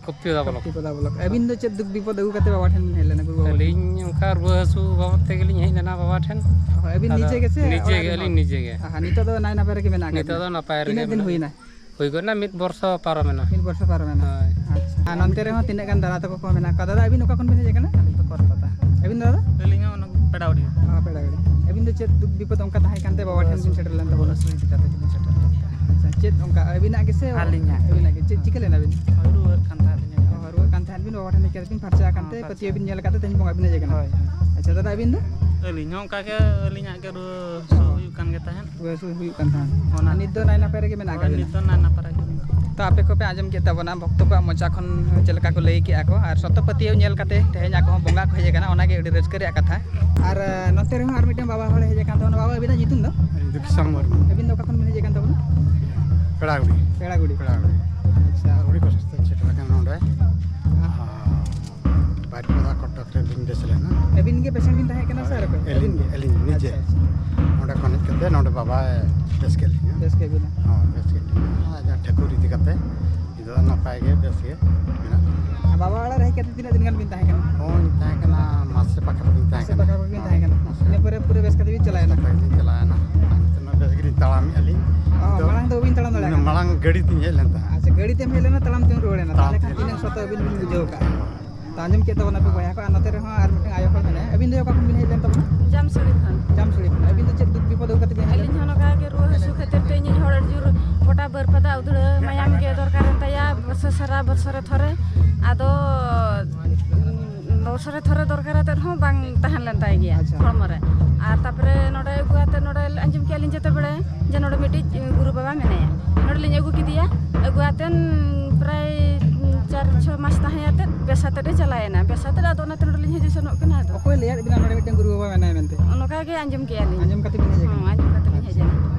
ᱠᱚᱯᱛᱤᱫᱟ block᱾ ᱠᱚᱯᱛᱤᱫᱟ block᱾ ᱟᱹᱵᱤᱱ ᱫᱚ ᱪᱮᱫ ᱫᱩᱠ ᱵᱤᱯᱚᱫ ᱟᱹᱜᱩ ᱠᱟᱛᱮ ᱵᱟᱵᱟ ᱴᱷᱮᱱ ᱵᱤᱱ ᱦᱮᱡ ᱞᱮᱱᱟ, ᱜᱩᱨᱩ ᱵᱟᱵᱟ ᱴᱷᱮᱱ? ᱟᱹᱞᱤᱧ ᱚᱱᱠᱟ ᱨᱩᱣᱟᱹ ᱦᱟᱹᱥᱩ ᱵᱟᱵᱚᱫ ᱛᱮᱜᱮᱞᱤᱧ ᱦᱮᱡ ᱞᱮᱱᱟ ᱵᱟᱵᱟ ᱴᱷᱮᱱ᱾ ᱦᱳᱭ, ᱟᱹᱵᱤᱱ ᱟᱫᱚ ᱱᱤᱡᱮ ᱜᱮ ᱥᱮ ᱱᱤᱡᱮ ᱚᱲᱟᱜ ᱜᱮ, ᱨᱮᱱ ᱟᱹᱞᱤᱧ ᱦᱚᱲ? ᱱᱤᱡᱮ ᱜᱮ᱾ ᱟᱦᱟ, ᱱᱤᱛᱚᱜ ᱫᱚ ᱱᱟᱭ ᱱᱟᱯᱟᱭ ᱨᱮᱜᱮ ᱢᱮᱱᱟᱜ ᱟᱠᱟᱫ ᱱᱤᱛᱚᱜ ᱵᱤᱱᱟ? ᱫᱚ ᱱᱟᱯᱟᱭ ᱨᱮᱜᱮ ᱛᱤᱱᱟᱹᱜ ᱫᱤᱱ ᱢᱮᱱᱟᱜ ᱦᱩᱭᱱᱟ? ᱞᱤᱧᱟ᱾ ᱦᱩᱭ ᱜᱚᱫ ᱮᱱᱟ ᱢᱤᱫ ᱵᱚᱨᱥᱚ ᱯᱟᱨᱚᱢᱮᱱᱟ᱾ ᱢᱤᱫ ᱵᱚᱨᱥᱚ ᱯᱟᱨᱚᱢᱮᱱᱟ᱾ ᱦᱳᱭ᱾ ᱟᱪᱪᱷᱟ᱾ ᱟᱨ ᱱᱚᱱᱛᱮ ᱨᱮᱦᱚᱸ ᱛᱤᱱᱟᱹᱜ ᱜᱟᱱ ᱫᱟᱫᱟ ᱛᱟᱠᱚ ᱠᱚ ᱢᱮᱱᱟᱜ ᱠᱚᱣᱟ᱾ ᱫᱟᱫᱟ, ᱟᱹᱵᱤᱱ ᱚᱠᱟ ᱠᱷᱚᱱ ᱵᱤᱱ ᱦᱮᱡ ᱟᱠᱟᱱᱟ? ᱟᱹᱞᱤᱧ ᱫᱚ ᱠᱚᱨᱯᱟᱛᱟ᱾ ᱟᱹᱵᱤᱱ ᱫᱚ ᱫᱟᱫᱟ? ᱟᱹᱞᱤᱧ ᱦᱚᱸ ᱚᱱᱟ ᱯᱮᱲᱟᱣᱟᱹᱲᱤᱭᱟᱹ᱾ ᱚ, ᱯᱮᱲᱟᱣᱟᱹᱲᱤᱭᱟᱹ᱾ ᱟᱹᱵᱤᱱ ᱫᱚ ᱪᱮᱫ ᱫᱩᱠ ᱵᱤᱯᱚᱫ ᱚᱱᱠᱟ ᱛᱟᱦᱮᱸ ᱠᱟᱱᱛᱮ ᱵᱟᱵᱟ ᱴᱷᱮᱱ ᱵᱤᱱ ᱥᱮᱴᱮᱨ ᱞᱮᱱ ᱛᱟᱵᱚᱱᱟ? ᱨᱩᱣᱟᱹ ᱦᱟᱹᱥᱩ ᱤᱫᱤ ᱠᱟᱛᱮ ᱜᱮᱞᱤᱧ ᱥᱮᱴᱮᱨ ᱞᱮᱱ ᱛᱟᱦᱮᱸᱫ᱾ ᱟᱪᱪᱷᱟ, ᱪᱮᱫ ᱚᱱᱠᱟ ᱟᱹᱵᱤᱱᱟᱜ ᱜᱮᱥᱮ? ᱟᱹᱞᱤᱧᱟᱜ᱾ ᱟᱹᱵᱤᱱᱟᱜ ᱜᱮ᱾ ᱪᱮᱫ ᱪᱤᱠᱟᱹ ᱞᱮᱱᱟ ᱵᱤᱱ? ᱦᱳᱭ, ᱨᱩᱣᱟᱹᱜ ᱠᱟᱱ ᱛᱟᱦᱮᱸᱫ ᱞᱤᱧ᱾ ᱚ, ᱨᱩᱣᱟᱹᱜ ᱠᱟᱱ ᱛᱟᱦᱮᱸᱫ ᱵᱤᱱ, ᱵᱟᱵᱟ ᱴᱷᱮᱱ ᱦᱮᱡ ᱠᱟᱛᱮ ᱵᱤᱱ ᱯᱷᱟᱨᱪᱟ ᱟᱠᱟᱱ ᱛᱮ, ᱦᱚᱸ, ᱯᱟᱹᱛᱭᱟᱹᱣ ᱯᱷᱟᱨᱪᱟ᱾ ᱵᱤᱱ ᱧᱮᱞ ᱟᱠᱟᱫ ᱛᱮ ᱛᱮᱦᱮᱧ ᱵᱚᱸᱜᱟ ᱵᱤᱱ ᱦᱮᱡ ᱟᱠᱟᱱᱟ᱾ ᱦᱳᱭ, ᱦᱳᱭ᱾ ᱟᱪᱪᱷᱟ, ᱫᱟᱫᱟ, ᱟᱹᱵᱤᱱ ᱫᱚ? ᱟᱹᱞᱤᱧ ᱦᱚᱸ ᱚᱱᱠᱟ ᱜᱮ, ᱟᱹᱞᱤᱧᱟᱜ ᱜᱮ ᱨᱩᱣᱟᱹ ᱦᱟᱹᱥᱩ ᱦᱩᱭᱩᱜ ᱠᱟᱱ ᱜᱮ ᱛᱟᱦᱮᱸᱫ᱾ ᱨᱩᱣᱟᱹ ᱦᱟᱹᱥᱩ ᱦᱩᱭᱩᱜ ᱠᱟᱱ ᱛᱟᱦᱮᱸᱫ᱾ ᱦᱳᱭ, ᱱᱤᱛ ᱫᱚ ᱱᱟᱭ ᱱᱟᱯᱟᱭ ᱨᱮᱜᱮ ᱢᱮᱱᱟᱜ ᱟᱠᱟᱫ ᱵᱤᱱᱟ? ᱟᱯᱮ ᱠᱚᱯᱮ ᱟᱸᱡᱚᱢ ᱠᱮᱫ ᱛᱟᱵᱚᱱᱟ ᱵᱷᱚᱠᱛᱚ ᱠᱚᱣᱟᱜ ᱢᱚᱪᱟ ᱠᱷᱚᱱ ᱪᱮᱫ ᱞᱮᱠᱟ ᱠᱚ ᱞᱟᱹᱭ ᱠᱮᱜᱼᱟ ᱠᱚ, ᱟᱨ ᱥᱚᱛᱚ ᱯᱟᱹᱛᱭᱟᱹᱣ ᱧᱮᱞ ᱠᱟᱛᱮ ᱛᱮᱦᱮᱧ ᱟᱠᱚ ᱦᱚᱸ ᱵᱚᱸᱜᱟ ᱠᱚ ᱦᱮᱡ ᱟᱠᱟᱱᱟ, ᱚᱱᱟᱜᱮ ᱟᱹᱰᱤ ᱨᱟᱹᱥᱠᱟᱹ ᱨᱮᱭᱟᱜ ᱠᱟᱛᱷᱟ᱾ ᱟᱨ ᱱᱚᱛᱮ ᱨᱮᱦᱚᱸ ᱟᱨ ᱢᱤᱫᱴᱮᱱ ᱵᱟᱵᱟ ᱦᱚᱲᱮ ᱦᱮᱡ ᱟᱠᱟᱱ ᱛᱟᱵᱚᱱᱟ᱾ ᱵᱟᱵᱟ, ᱟᱹᱵᱤᱱᱟᱜ ᱧᱩᱛᱩᱢ ᱫᱚ? ᱤᱧ ᱫᱚ ᱠᱤᱥᱟᱱ ᱢᱩᱨᱢᱩ᱾ ᱟᱹᱵᱤᱱ ᱫᱚ ᱚᱠᱟ ᱠᱷᱚᱱ ᱵᱤᱱ ᱦᱮᱡ ᱟᱠᱟᱱ ᱛᱟᱵᱚᱱᱟ? ᱯᱮᱲᱟᱜᱩᱲᱤ᱾ ᱯᱮᱲᱟᱜᱩᱲᱤ᱾ ᱯᱮᱲᱟᱜᱩᱲᱤ᱾ ᱟᱪᱪᱷᱟ᱾ ᱟᱹᱰᱤ ᱠᱚᱥᱴᱚ ᱛᱮᱧ ᱥᱮᱴᱮᱨ ᱟᱠᱟᱱᱟ ᱱᱚᱰᱮ᱾ ᱟᱨ ᱵᱟᱨᱤᱯᱟᱫᱟ ᱠᱚᱴᱚᱠ ᱨᱮ ᱵᱤᱱ ᱵᱮᱥ ᱞᱮᱱᱟ᱾ ᱟᱹᱵᱤᱱ ᱜᱮ ᱯᱮᱥᱮᱱᱴ ᱵᱤᱱ ᱛᱟᱦᱮᱸ ᱠᱟᱱᱟ ᱥᱮ ᱟᱨ ᱚᱠᱚᱭ? ᱟᱹᱞᱤᱧ ᱜᱮ, ᱟᱹᱞᱤᱧ ᱱᱤᱡᱮ᱾ ᱟᱪᱪᱷᱟ, ᱟᱪᱪᱷᱟ᱾ ᱚᱸᱰᱮ ᱠᱷᱚᱱ ᱦᱮᱡ ᱠᱟᱛᱮ ᱱᱚᱰᱮ ᱵᱟᱵᱟᱭ ᱵᱮᱥ ᱠᱮᱫ ᱞᱤᱧᱟ᱾ ᱵᱮᱥ ᱠᱮᱫ ᱵᱤᱱᱟ᱾ ᱦᱚᱸ, ᱵᱮᱥ ᱠᱮᱫ ᱞᱤᱧᱟ᱾ ᱟᱡᱟᱜ ᱴᱷᱟᱹᱠᱩᱨ ᱤᱫᱤ ᱠᱟᱛᱮ ᱱᱤᱛᱚᱜ ᱫᱚ ᱱᱟᱯᱟᱭ ᱜᱮ, ᱵᱮᱥ ᱜᱮ ᱢᱮᱱᱟᱜ ᱞᱤᱧᱟ᱾ ᱟᱨ ᱵᱟᱵᱟ ᱚᱲᱟᱜ ᱨᱮ ᱦᱮᱡ ᱠᱟᱛᱮ ᱛᱤᱱᱟᱹᱜ ᱫᱤᱱ ᱜᱟᱱ ᱵᱤᱱ ᱛᱟᱦᱮᱸ ᱠᱟᱱᱟ? ᱦᱚᱸ, ᱤᱧ ᱛᱟᱦᱮᱸ ᱠᱟᱱᱟ ᱢᱟᱥᱮ ᱯᱟᱠᱟ ᱯᱟᱠᱤᱧ ᱛᱟᱦᱮᱸ ᱢᱟᱥᱮ ᱠᱟᱱᱟ᱾ ᱯᱟᱠᱟ ᱯᱟᱠᱤ ᱵᱤᱱ ᱦᱚᱸ, ᱛᱟᱦᱮᱸ ᱠᱟᱱᱟ᱾ ᱢᱟᱥᱮ᱾ ᱤᱱᱟᱹ ᱯᱚᱨᱮ ᱯᱩᱨᱟᱹ ᱵᱮᱥ ᱠᱟᱛᱮ ᱵᱤᱱ ᱪᱟᱞᱟᱣᱮᱱᱟ? ᱵᱮᱥ ᱠᱟᱛᱮ ᱞᱤᱧ ᱪᱟᱞᱟᱣᱮᱱᱟ᱾ ᱟᱨ ᱱᱤᱛᱚᱜ ᱢᱟ ᱵᱮᱥ ᱜᱮᱞᱤᱧ ᱛᱟᱲᱟᱢᱮᱫᱼᱟ ᱞᱤᱧ᱾ ᱚ, ᱱᱤᱛᱚᱜ ᱢᱟᱲᱟᱝ ᱫᱚ ᱵᱟᱹᱵᱤᱱ ᱛᱟᱲᱟᱢ ᱫᱟᱲᱮᱭᱟᱜ ᱠᱟᱱ ᱢᱟᱲᱟᱝ ᱛᱟᱦᱮᱸᱫ? ᱜᱟᱹᱰᱤ ᱛᱤᱧ ᱦᱮᱡ ᱞᱮᱱ ᱛᱟᱦᱮᱸᱫ᱾ ᱟᱪᱪᱷᱟ, ᱜᱟᱹᱰᱤ ᱛᱮᱢ ᱦᱮᱡ ᱞᱮᱱᱟ, ᱛᱟᱲᱟᱢ ᱛᱟᱦᱚᱞᱮ ᱠᱷᱟᱱ ᱛᱮ᱾ ᱛᱤᱱᱟᱹᱜ ᱥᱚᱛᱚ ᱵᱤᱱ ᱵᱩᱡᱷᱟᱹᱣ ᱠᱟᱜᱼᱟ᱾ ᱛᱚ, ᱟᱸᱡᱚᱢ ᱠᱮᱫ ᱛᱟᱵᱚᱱᱟᱯᱮ ᱵᱚᱭᱦᱟ ᱠᱚ, ᱟᱨ ᱱᱚᱛᱮ ᱨᱮᱦᱚᱸ ᱟᱨ ᱢᱤᱫᱴᱟᱝ ᱟᱭᱳ ᱦᱚᱲ ᱢᱮᱱᱟᱭᱟ᱾ ᱟᱹᱵᱤᱱ ᱫᱚ ᱚᱠᱟ ᱠᱷᱚᱱ ᱵᱤᱱ ᱦᱮᱡ ᱞᱮᱱ ᱛᱟᱵᱚᱱᱟ? ᱡᱟᱢᱥᱩᱲᱤ ᱠᱷᱚᱱ᱾ ᱡᱟᱢᱥᱩᱲᱤ ᱠᱷᱚᱱ᱾ ᱟᱹᱵᱤᱱ ᱫᱚ ᱪᱮᱫ ᱫᱩᱠ ᱵᱤᱯᱚᱫ ᱟᱹᱜᱩ ᱠᱟᱛᱮ ᱵᱤᱱ ᱦᱮᱡ ᱞᱮᱱᱟ? ᱟᱹᱞᱤᱧ ᱦᱚᱸ ᱱᱚᱝᱠᱟ ᱜᱮ ᱨᱩᱣᱟᱹ ᱦᱟᱹᱥᱩ ᱠᱷᱟᱹᱛᱤᱨ ᱛᱮ ᱤᱧᱤᱡ ᱦᱚᱲ ᱟᱹᱰᱤ ᱡᱳᱨ ᱜᱚᱴᱟ ᱵᱟᱹᱨᱯᱟᱫᱟ ᱩᱫᱽᱲᱟᱹ ᱢᱟᱭᱟᱢ ᱜᱮ ᱫᱚᱨᱠᱟᱨᱮᱱ ᱛᱟᱭᱟ, ᱵᱚᱪᱷᱚᱨ ᱥᱟᱨᱟ ᱵᱚᱪᱷᱚᱨ ᱨᱮ ᱛᱷᱚᱨᱮ᱾ ᱟᱫᱚ, ᱩᱸ, ᱵᱚᱪᱷᱚᱨ ᱨᱮ ᱛᱷᱚᱨᱮ ᱫᱚᱨᱠᱟᱨ ᱟᱛᱮᱫ ᱦᱚᱸ ᱵᱟᱝ ᱛᱟᱦᱮᱸ ᱞᱮᱱ ᱛᱟᱭ ᱜᱮᱭᱟ᱾ ᱟᱪᱪᱷᱟ᱾ ᱦᱚᱲᱢᱚ ᱨᱮ᱾ ᱟᱨ ᱛᱟᱯᱚᱨᱮ ᱱᱚᱰᱮ ᱟᱹᱜᱩ ᱟᱛᱮᱫ ᱱᱚᱰᱮ ᱟᱸᱡᱚᱢ ᱠᱮᱜᱼᱟ ᱞᱤᱧ ᱡᱮᱛᱮ ᱵᱮᱲᱮ ᱡᱮ ᱱᱚᱰᱮ ᱢᱤᱫᱴᱤᱡ ᱜᱩᱨᱩ ᱵᱟᱵᱟ ᱢᱮᱱᱟᱭᱟ᱾ ᱱᱚᱰᱮ ᱞᱤᱧ ᱟᱹᱜᱩ ᱠᱮᱫᱮᱭᱟ᱾ ᱟᱹᱜᱩ ᱟᱛᱮᱱ ᱯᱨᱟᱭ ᱪᱟᱨ ᱪᱷᱚ ᱢᱟᱥ ᱛᱟᱦᱮᱸ ᱟᱛᱮᱫ ᱵᱮᱥ ᱟᱛᱮᱫ ᱮ ᱪᱟᱞᱟᱣᱮᱱᱟ᱾ ᱵᱮᱥ ᱟᱛᱮᱫ ᱟᱫᱚ ᱚᱱᱟᱛᱮ ᱱᱚᱰᱮ ᱞᱤᱧ ᱦᱤᱡᱩᱜ ᱥᱮᱱᱚᱜ ᱠᱟᱱᱟ ᱟᱫᱚ᱾ ᱚᱠᱚᱭ ᱞᱟᱹᱭᱟᱫ ᱵᱤᱱᱟ ᱱᱚᱰᱮ ᱢᱤᱫᱴᱮᱱ ᱜᱩᱨᱩ ᱵᱟᱵᱟ ᱢᱮᱱᱟᱭᱟ ᱢᱮᱱᱛᱮ? ᱚᱱᱠᱟ ᱜᱮ ᱟᱸᱡᱚᱢ ᱠᱮᱜᱼᱟ ᱞᱤᱧ᱾ ᱟᱸᱡᱚᱢ ᱠᱟᱛᱮ ᱵᱤᱱ ᱦᱮᱡ ᱟᱠᱟᱱᱟ? ᱦᱚᱸ, ᱟᱸᱡᱚᱢ ᱠᱟᱛᱮ ᱞᱤᱧ ᱦᱮᱡ ᱮᱱᱟ᱾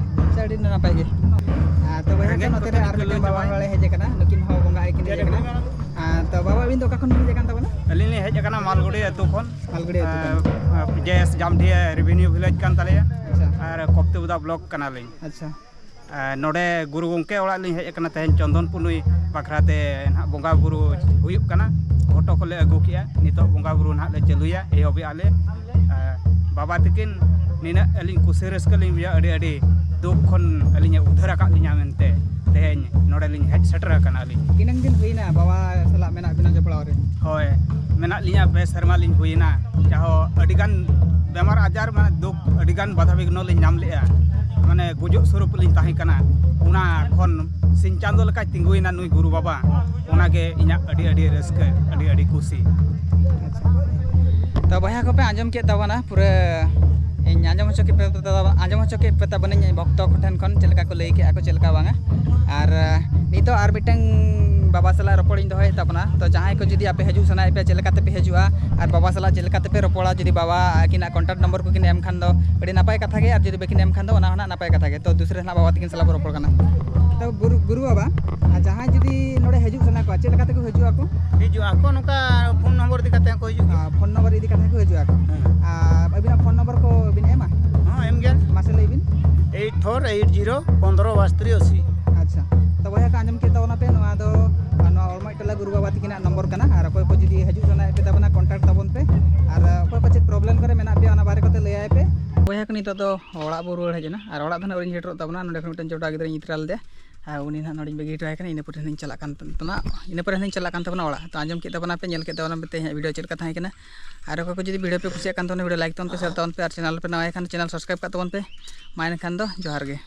ᱟᱪᱪᱷᱟ, ᱟᱹᱰᱤ ᱱᱟᱯᱟᱭ ᱜᱮ᱾ ᱟᱨ ᱛᱚ ᱵᱚᱭᱦᱟ ᱠᱚ, ᱨᱮᱸᱜᱮᱡ ᱱᱚᱛᱮ ᱨᱮ ᱠᱚᱛᱮ ᱟᱨ ᱠᱚ ᱢᱤᱫᱴᱮᱱ ᱞᱟᱹᱭ ᱵᱟᱵᱟ ᱪᱟᱵᱟᱭᱟ᱾ ᱦᱚᱲᱮ ᱦᱮᱡ ᱟᱠᱟᱱᱟ, ᱱᱩᱠᱤᱱ ᱦᱚᱸ ᱵᱚᱸᱜᱟ ᱟᱹᱠᱤᱱ ᱦᱮᱡ ᱟᱠᱟᱱᱟ᱾ ᱟᱨ ᱛᱚ ᱵᱟᱵᱟ, ᱟᱹᱵᱤᱱ ᱫᱚ ᱚᱠᱟ ᱠᱷᱚᱱ ᱵᱤᱱ ᱦᱮᱡ ᱟᱠᱟᱱ ᱛᱟᱵᱚᱱᱟ? ᱟᱹᱞᱤᱧ ᱞᱤᱧ ᱦᱮᱡ ᱟᱠᱟᱱᱟ ᱢᱟᱞᱜᱩᱲᱤ ᱟᱹᱛᱩ ᱠᱷᱚᱱ᱾ ᱢᱟᱞᱜᱩᱲᱤ ᱟᱹᱛᱩ ᱠᱷᱚᱱ᱾ ᱟᱨ, ᱡᱮ ᱮᱥ ᱡᱟᱢᱰᱤᱭᱟ ᱨᱮᱵᱷᱮᱱᱤᱭᱩ ᱵᱷᱤᱞᱮᱡᱽ ᱠᱟᱱ ᱛᱟᱞᱮᱭᱟ᱾ ᱟᱪᱪᱷᱟ᱾ ᱟᱨ ᱠᱚᱯᱛᱤᱵᱚᱫᱟ ᱵᱞᱚᱠ ᱠᱟᱱᱟᱞᱤᱧ᱾ ᱟᱪᱪᱷᱟ᱾ ᱟᱨ ᱱᱚᱰᱮ ᱜᱩᱨᱩ ᱜᱚᱢᱠᱮ ᱚᱲᱟᱜ ᱞᱤᱧ ᱦᱮᱡ ᱟᱠᱟᱱᱟ ᱛᱮᱦᱮᱧ, ᱪᱚᱱᱫᱚᱱ ᱯᱩᱱᱩᱭ ᱵᱟᱠᱷᱨᱟ ᱛᱮ ᱱᱟᱦᱟᱜ ᱵᱚᱸᱜᱟ ᱵᱩᱨᱩ ᱦᱩᱭᱩᱜ ᱠᱟᱱᱟ᱾ ᱜᱷᱚᱴᱚ ᱠᱚᱞᱮ ᱟᱹᱜᱩ ᱠᱮᱜᱼᱟ, ᱱᱤᱛᱚᱜ ᱵᱚᱸᱜᱟ ᱵᱩᱨᱩ ᱱᱟᱦᱟᱜ ᱞᱮ ᱪᱟᱹᱞᱩᱭᱟ, ᱮᱦᱚᱵᱮᱜᱼᱟ ᱞᱮ᱾ ᱟᱨ ᱵᱟᱵᱟ ᱛᱟᱹᱠᱤᱱ ᱱᱤᱱᱟᱹᱜ ᱟᱹᱞᱤᱧ ᱠᱩᱥᱤ ᱨᱟᱹᱥᱠᱟᱹ ᱞᱤᱧ ᱵᱩᱡᱷᱟᱹᱣᱟ, ᱟᱹᱰᱤ ᱟᱹᱰᱤ ᱫᱩᱠ ᱠᱷᱚᱱ ᱟᱹᱞᱤᱧᱮ ᱩᱫᱷᱟᱹᱨ ᱟᱠᱟᱫ ᱞᱤᱧᱟ ᱢᱮᱱᱛᱮ ᱛᱮᱦᱮᱧ ᱱᱚᱰᱮ ᱞᱤᱧ ᱦᱮᱡ ᱥᱮᱴᱮᱨ ᱟᱠᱟᱱᱟ ᱟᱹᱞᱤᱧ᱾ ᱛᱤᱱᱟᱹᱝ ᱫᱤᱱ ᱦᱩᱭᱱᱟ ᱵᱟᱵᱟ ᱥᱟᱞᱟᱜ ᱢᱮᱱᱟᱜ ᱵᱤᱱᱟ ᱡᱚᱯᱲᱟᱣ ᱨᱮ? ᱦᱳᱭ, ᱢᱮᱱᱟᱜ ᱞᱤᱧᱟ, ᱯᱮ ᱥᱮᱨᱢᱟ ᱞᱤᱧ ᱦᱩᱭᱮᱱᱟ᱾ ᱡᱟᱦᱳ, ᱟᱹᱰᱤᱜᱟᱱ ᱵᱮᱢᱟᱨ ᱟᱡᱟᱨ, ᱢᱟᱱᱮ ᱫᱩᱠ, ᱟᱹᱰᱤᱜᱟᱱ ᱵᱟᱫᱷᱟ ᱵᱤᱜᱷᱱᱚ ᱞᱤᱧ ᱧᱟᱢ ᱞᱮᱜᱼᱟ, ᱢᱟᱱᱮ ᱜᱩᱡᱩᱜ ᱥᱩᱨᱩᱯ ᱞᱤᱧ ᱛᱟᱦᱮᱸ ᱠᱟᱱᱟ᱾ ᱚᱱᱟ ᱠᱷᱚᱱ ᱥᱤᱧ ᱪᱟᱸᱫᱚ ᱞᱮᱠᱟᱭ ᱛᱤᱸᱜᱩᱭᱮᱱᱟ ᱱᱩᱭ ᱜᱩᱨᱩ ᱵᱟᱵᱟ, ᱚᱱᱟᱜᱮ ᱤᱧᱟᱹᱜ ᱟᱹᱰᱤ ᱟᱹᱰᱤ ᱨᱟᱹᱥᱠᱟᱹ, ᱟᱹᱰᱤ ᱟᱹᱰᱤ ᱠᱩᱥᱤ᱾ ᱟᱪᱪᱷᱟ᱾ ᱛᱚ ᱵᱚᱭᱦᱟ ᱠᱚᱯᱮ ᱟᱸᱡᱚᱢ ᱠᱮᱫ ᱛᱟᱵᱚᱱᱟ ᱯᱩᱨᱟᱹ ᱤᱧ ᱟᱸᱡᱚᱢ ᱦᱚᱪᱚ ᱠᱮᱫ ᱯᱮ ᱛᱟᱵᱚᱱ ᱟᱸᱡᱚᱢ ᱦᱚᱪᱚ ᱠᱮᱫ ᱯᱮ ᱛᱟᱵᱚᱱᱟᱹᱧ ᱵᱷᱚᱠᱛᱚ ᱠᱚᱴᱷᱮᱱ ᱠᱷᱚᱱ ᱪᱮᱫ ᱞᱮᱠᱟ ᱠᱚ ᱞᱟᱹᱭ ᱠᱮᱫᱼᱟ ᱠᱚ, ᱪᱮᱫ ᱞᱮᱠᱟ ᱵᱟᱝᱟ᱾ ᱟᱨ ᱱᱤᱛᱚᱜ ᱟᱨ ᱢᱤᱫᱴᱟᱝ ᱵᱟᱵᱟ ᱥᱟᱞᱟᱜ ᱨᱚᱯᱚᱲᱤᱧ ᱫᱚᱦᱚᱭᱮᱫ ᱛᱟᱵᱚᱱᱟ᱾ ᱛᱚ ᱡᱟᱦᱟᱸᱭ ᱠᱚ ᱡᱩᱫᱤ ᱟᱯᱮ ᱦᱤᱡᱩᱜ ᱥᱟᱱᱟᱭᱮᱫ ᱯᱮᱭᱟ, ᱪᱮᱫ ᱞᱮᱠᱟ ᱛᱮᱯᱮ ᱦᱤᱡᱩᱜᱼᱟ ᱟᱨ ᱵᱟᱵᱟ ᱥᱟᱞᱟᱜ ᱪᱮᱫ ᱞᱮᱠᱟ ᱛᱮᱯᱮ ᱨᱚᱯᱚᱲᱟ, ᱡᱩᱫᱤ ᱵᱟᱵᱟ ᱟᱹᱠᱤᱱᱟᱜ ᱠᱚᱱᱴᱟᱠᱴ ᱱᱚᱢᱵᱚᱨ ᱠᱚᱠᱤᱱ ᱮᱢ ᱠᱷᱟᱱ ᱫᱚ ᱟᱹᱰᱤ ᱱᱟᱯᱟᱭ ᱠᱟᱛᱷᱟ ᱜᱮ, ᱟᱨ ᱡᱩᱫᱤ ᱵᱟᱹᱠᱤᱱ ᱮᱢ ᱠᱷᱟᱱ ᱫᱚ ᱚᱱᱟ ᱦᱚᱸ ᱱᱟᱜ ᱱᱟᱯᱟᱭ ᱠᱟᱛᱷᱟ ᱜᱮ᱾ ᱛᱚ ᱫᱩᱥᱨᱟᱹ ᱱᱟᱜ ᱵᱟᱵᱟ ᱛᱟᱹᱠᱤᱱ ᱥᱟᱞᱟᱜ ᱵᱚ ᱨᱚᱯᱚᱲ ᱠᱟᱱᱟ᱾ ᱛᱚ ᱜᱩᱨᱩ ᱜᱩᱨᱩ ᱵᱟᱵᱟ, ᱟᱨ ᱡᱟᱦᱟᱸᱭ ᱡᱩᱫᱤ ᱱᱚᱰᱮ ᱦᱤᱡᱩᱜ ᱥᱟᱱᱟ ᱠᱚᱣᱟ, ᱪᱮᱫ ᱞᱮᱠᱟ ᱛᱮᱠᱚ ᱦᱤᱡᱩᱜ ᱟᱠᱚ? ᱦᱤᱡᱩᱜ ᱟᱠᱚ ᱱᱚᱝᱠᱟ ᱯᱷᱳᱱ ᱱᱚᱢᱵᱚᱨ ᱤᱫᱤ ᱠᱟᱛᱮ ᱠᱚ ᱦᱤᱡᱩᱜ ᱜᱮᱭᱟ᱾ ᱟᱨ ᱯᱷᱳᱱ ᱱᱚᱢᱵᱚᱨ ᱤᱫᱤ ᱠᱟᱛᱮ ᱠᱚ ᱦᱤᱡᱩᱜ ᱟᱠᱚ᱾ ᱦᱮᱸ᱾ ᱟᱨ ᱟᱹᱵᱤᱱᱟᱜ ᱯᱷᱳᱱ ᱱᱚᱢᱵᱚᱨ ᱠᱚ ᱵᱤᱱ ᱮᱢᱟ? ᱦᱚᱸ, ᱮᱢ ᱜᱮᱭᱟ᱾ ᱢᱟᱥᱮ ᱞᱟᱹᱭ ᱵᱤᱱ᱾ ᱮᱭᱤᱴ ᱯᱷᱳᱨ ᱮᱭᱤᱴ ᱡᱤᱨᱳ ᱯᱚᱱᱫᱽᱨᱚ ᱵᱟᱥᱛᱨᱤ ᱟᱥᱤ᱾ ᱟᱪᱪᱷᱟ, ᱛᱚ ᱵᱚᱭᱦᱟ ᱠᱚ ᱟᱸᱡᱚᱢ ᱠᱮᱫ ᱛᱟᱵᱚᱱᱟ ᱯᱮ, ᱱᱚᱣᱟ ᱫᱚ ᱟᱨ ᱱᱚᱣᱟ ᱚᱲᱢᱟᱡ ᱴᱚᱞᱟ ᱜᱩᱨᱩ ᱵᱟᱵᱟ ᱛᱤᱠᱤᱱᱟᱜ ᱱᱚᱢᱵᱚᱨ ᱠᱟᱱᱟ᱾ ᱟᱨ ᱚᱠᱚᱭ ᱠᱚ ᱡᱩᱫᱤ ᱦᱤᱡᱩᱜ ᱥᱟᱱᱟᱭᱮᱫ ᱯᱮ ᱛᱟᱵᱚᱱᱟ, ᱠᱚᱱᱴᱟᱠᱴ ᱛᱟᱵᱚᱱ ᱯᱮ᱾ ᱟᱨ ᱚᱠᱚᱭ ᱠᱚ ᱪᱮᱫ ᱯᱨᱚᱵᱞᱮᱢ ᱠᱚᱨᱮ ᱢᱮᱱᱟᱜ ᱯᱮᱭᱟ, ᱚᱱᱟ ᱵᱟᱨᱮ ᱠᱚᱛᱮ ᱞᱟᱹᱭᱟᱭ ᱯᱮ᱾ ᱵᱚᱭᱦᱟ ᱠᱚ ᱱᱤᱛᱚᱜ ᱫᱚ ᱚᱲᱟᱜ ᱵᱚ ᱨᱩᱣᱟᱹᱲ ᱦᱮᱡ ᱮᱱᱟ᱾ ᱟᱨ ᱚᱲᱟᱜ ᱫᱚ ᱱᱟᱜ ᱟᱹᱣᱨᱤᱧ ᱥᱮᱴᱮᱨᱚᱜ ᱛᱟᱵᱚᱱᱟ, ᱱᱚᱸᱰᱮ ᱠᱷᱚᱱ ᱢᱤᱫᱴᱮᱱ ᱪᱚᱴᱟ ᱜᱤᱫᱽᱨᱟᱹᱧ ᱤᱫᱤ ᱛᱚᱨᱟ ᱞᱮᱫᱮᱭᱟ᱾ ᱟᱨ ᱩᱱᱤ ᱱᱟᱜ ᱱᱚᱰᱮᱧ ᱵᱟᱹᱜᱤ ᱦᱚᱴᱚ ᱟᱭ ᱠᱟᱱᱟ᱾ ᱤᱱᱟᱹ ᱯᱚᱨᱮ ᱱᱟᱜ ᱤᱧ ᱪᱟᱞᱟᱜ ᱠᱟᱱ ᱛᱟᱵᱚᱱᱟ, ᱤᱱᱟᱹ ᱯᱚᱨᱮ ᱱᱟᱜ ᱤᱧ ᱪᱟᱞᱟᱜ ᱠᱟᱱ ᱛᱟᱵᱚᱱᱟ ᱚᱲᱟᱜ᱾ ᱛᱚ ᱟᱸᱡᱚᱢ ᱠᱮᱫ ᱛᱟᱵᱚᱱᱟ ᱯᱮ, ᱧᱮᱞ ᱠᱮᱫ ᱛᱟᱵᱚᱱᱟ ᱯᱮ ᱛᱮᱦᱮᱧᱟᱜ ᱵᱷᱤᱰᱤᱭᱳ ᱪᱮᱫ ᱞᱮᱠᱟ ᱛᱟᱦᱮᱸ ᱠᱟᱱᱟ᱾ ᱟᱨ ᱚᱠᱚᱭ ᱠᱚ ᱡᱩᱫᱤ ᱵᱷᱤᱰᱤᱭᱳ ᱯᱮ ᱠᱩᱥᱤᱭᱟᱜ ᱠᱟᱱ ᱛᱟᱵᱚᱱᱟ, ᱵᱷᱤᱰᱤᱭᱳ ᱞᱟᱭᱤᱠ ᱛᱟᱵᱚᱱ ᱯᱮ, ᱥᱮᱭᱟᱨ ᱛᱟᱵᱚᱱ ᱯᱮ, ᱟᱨ ᱪᱮᱱᱮᱞ ᱯᱮ ᱱᱟᱣᱟ ᱠᱷᱟᱱ ᱪᱮᱱᱮᱞ ᱥᱟᱵᱥᱠᱨᱟᱭᱤᱵ ᱠᱟᱜ ᱛᱟᱵᱚᱱ ᱯᱮ᱾ ᱢᱟ ᱮᱱᱠᱷᱟᱱ ᱫᱚ ᱡᱚᱦᱟᱨ ᱜᱮ᱾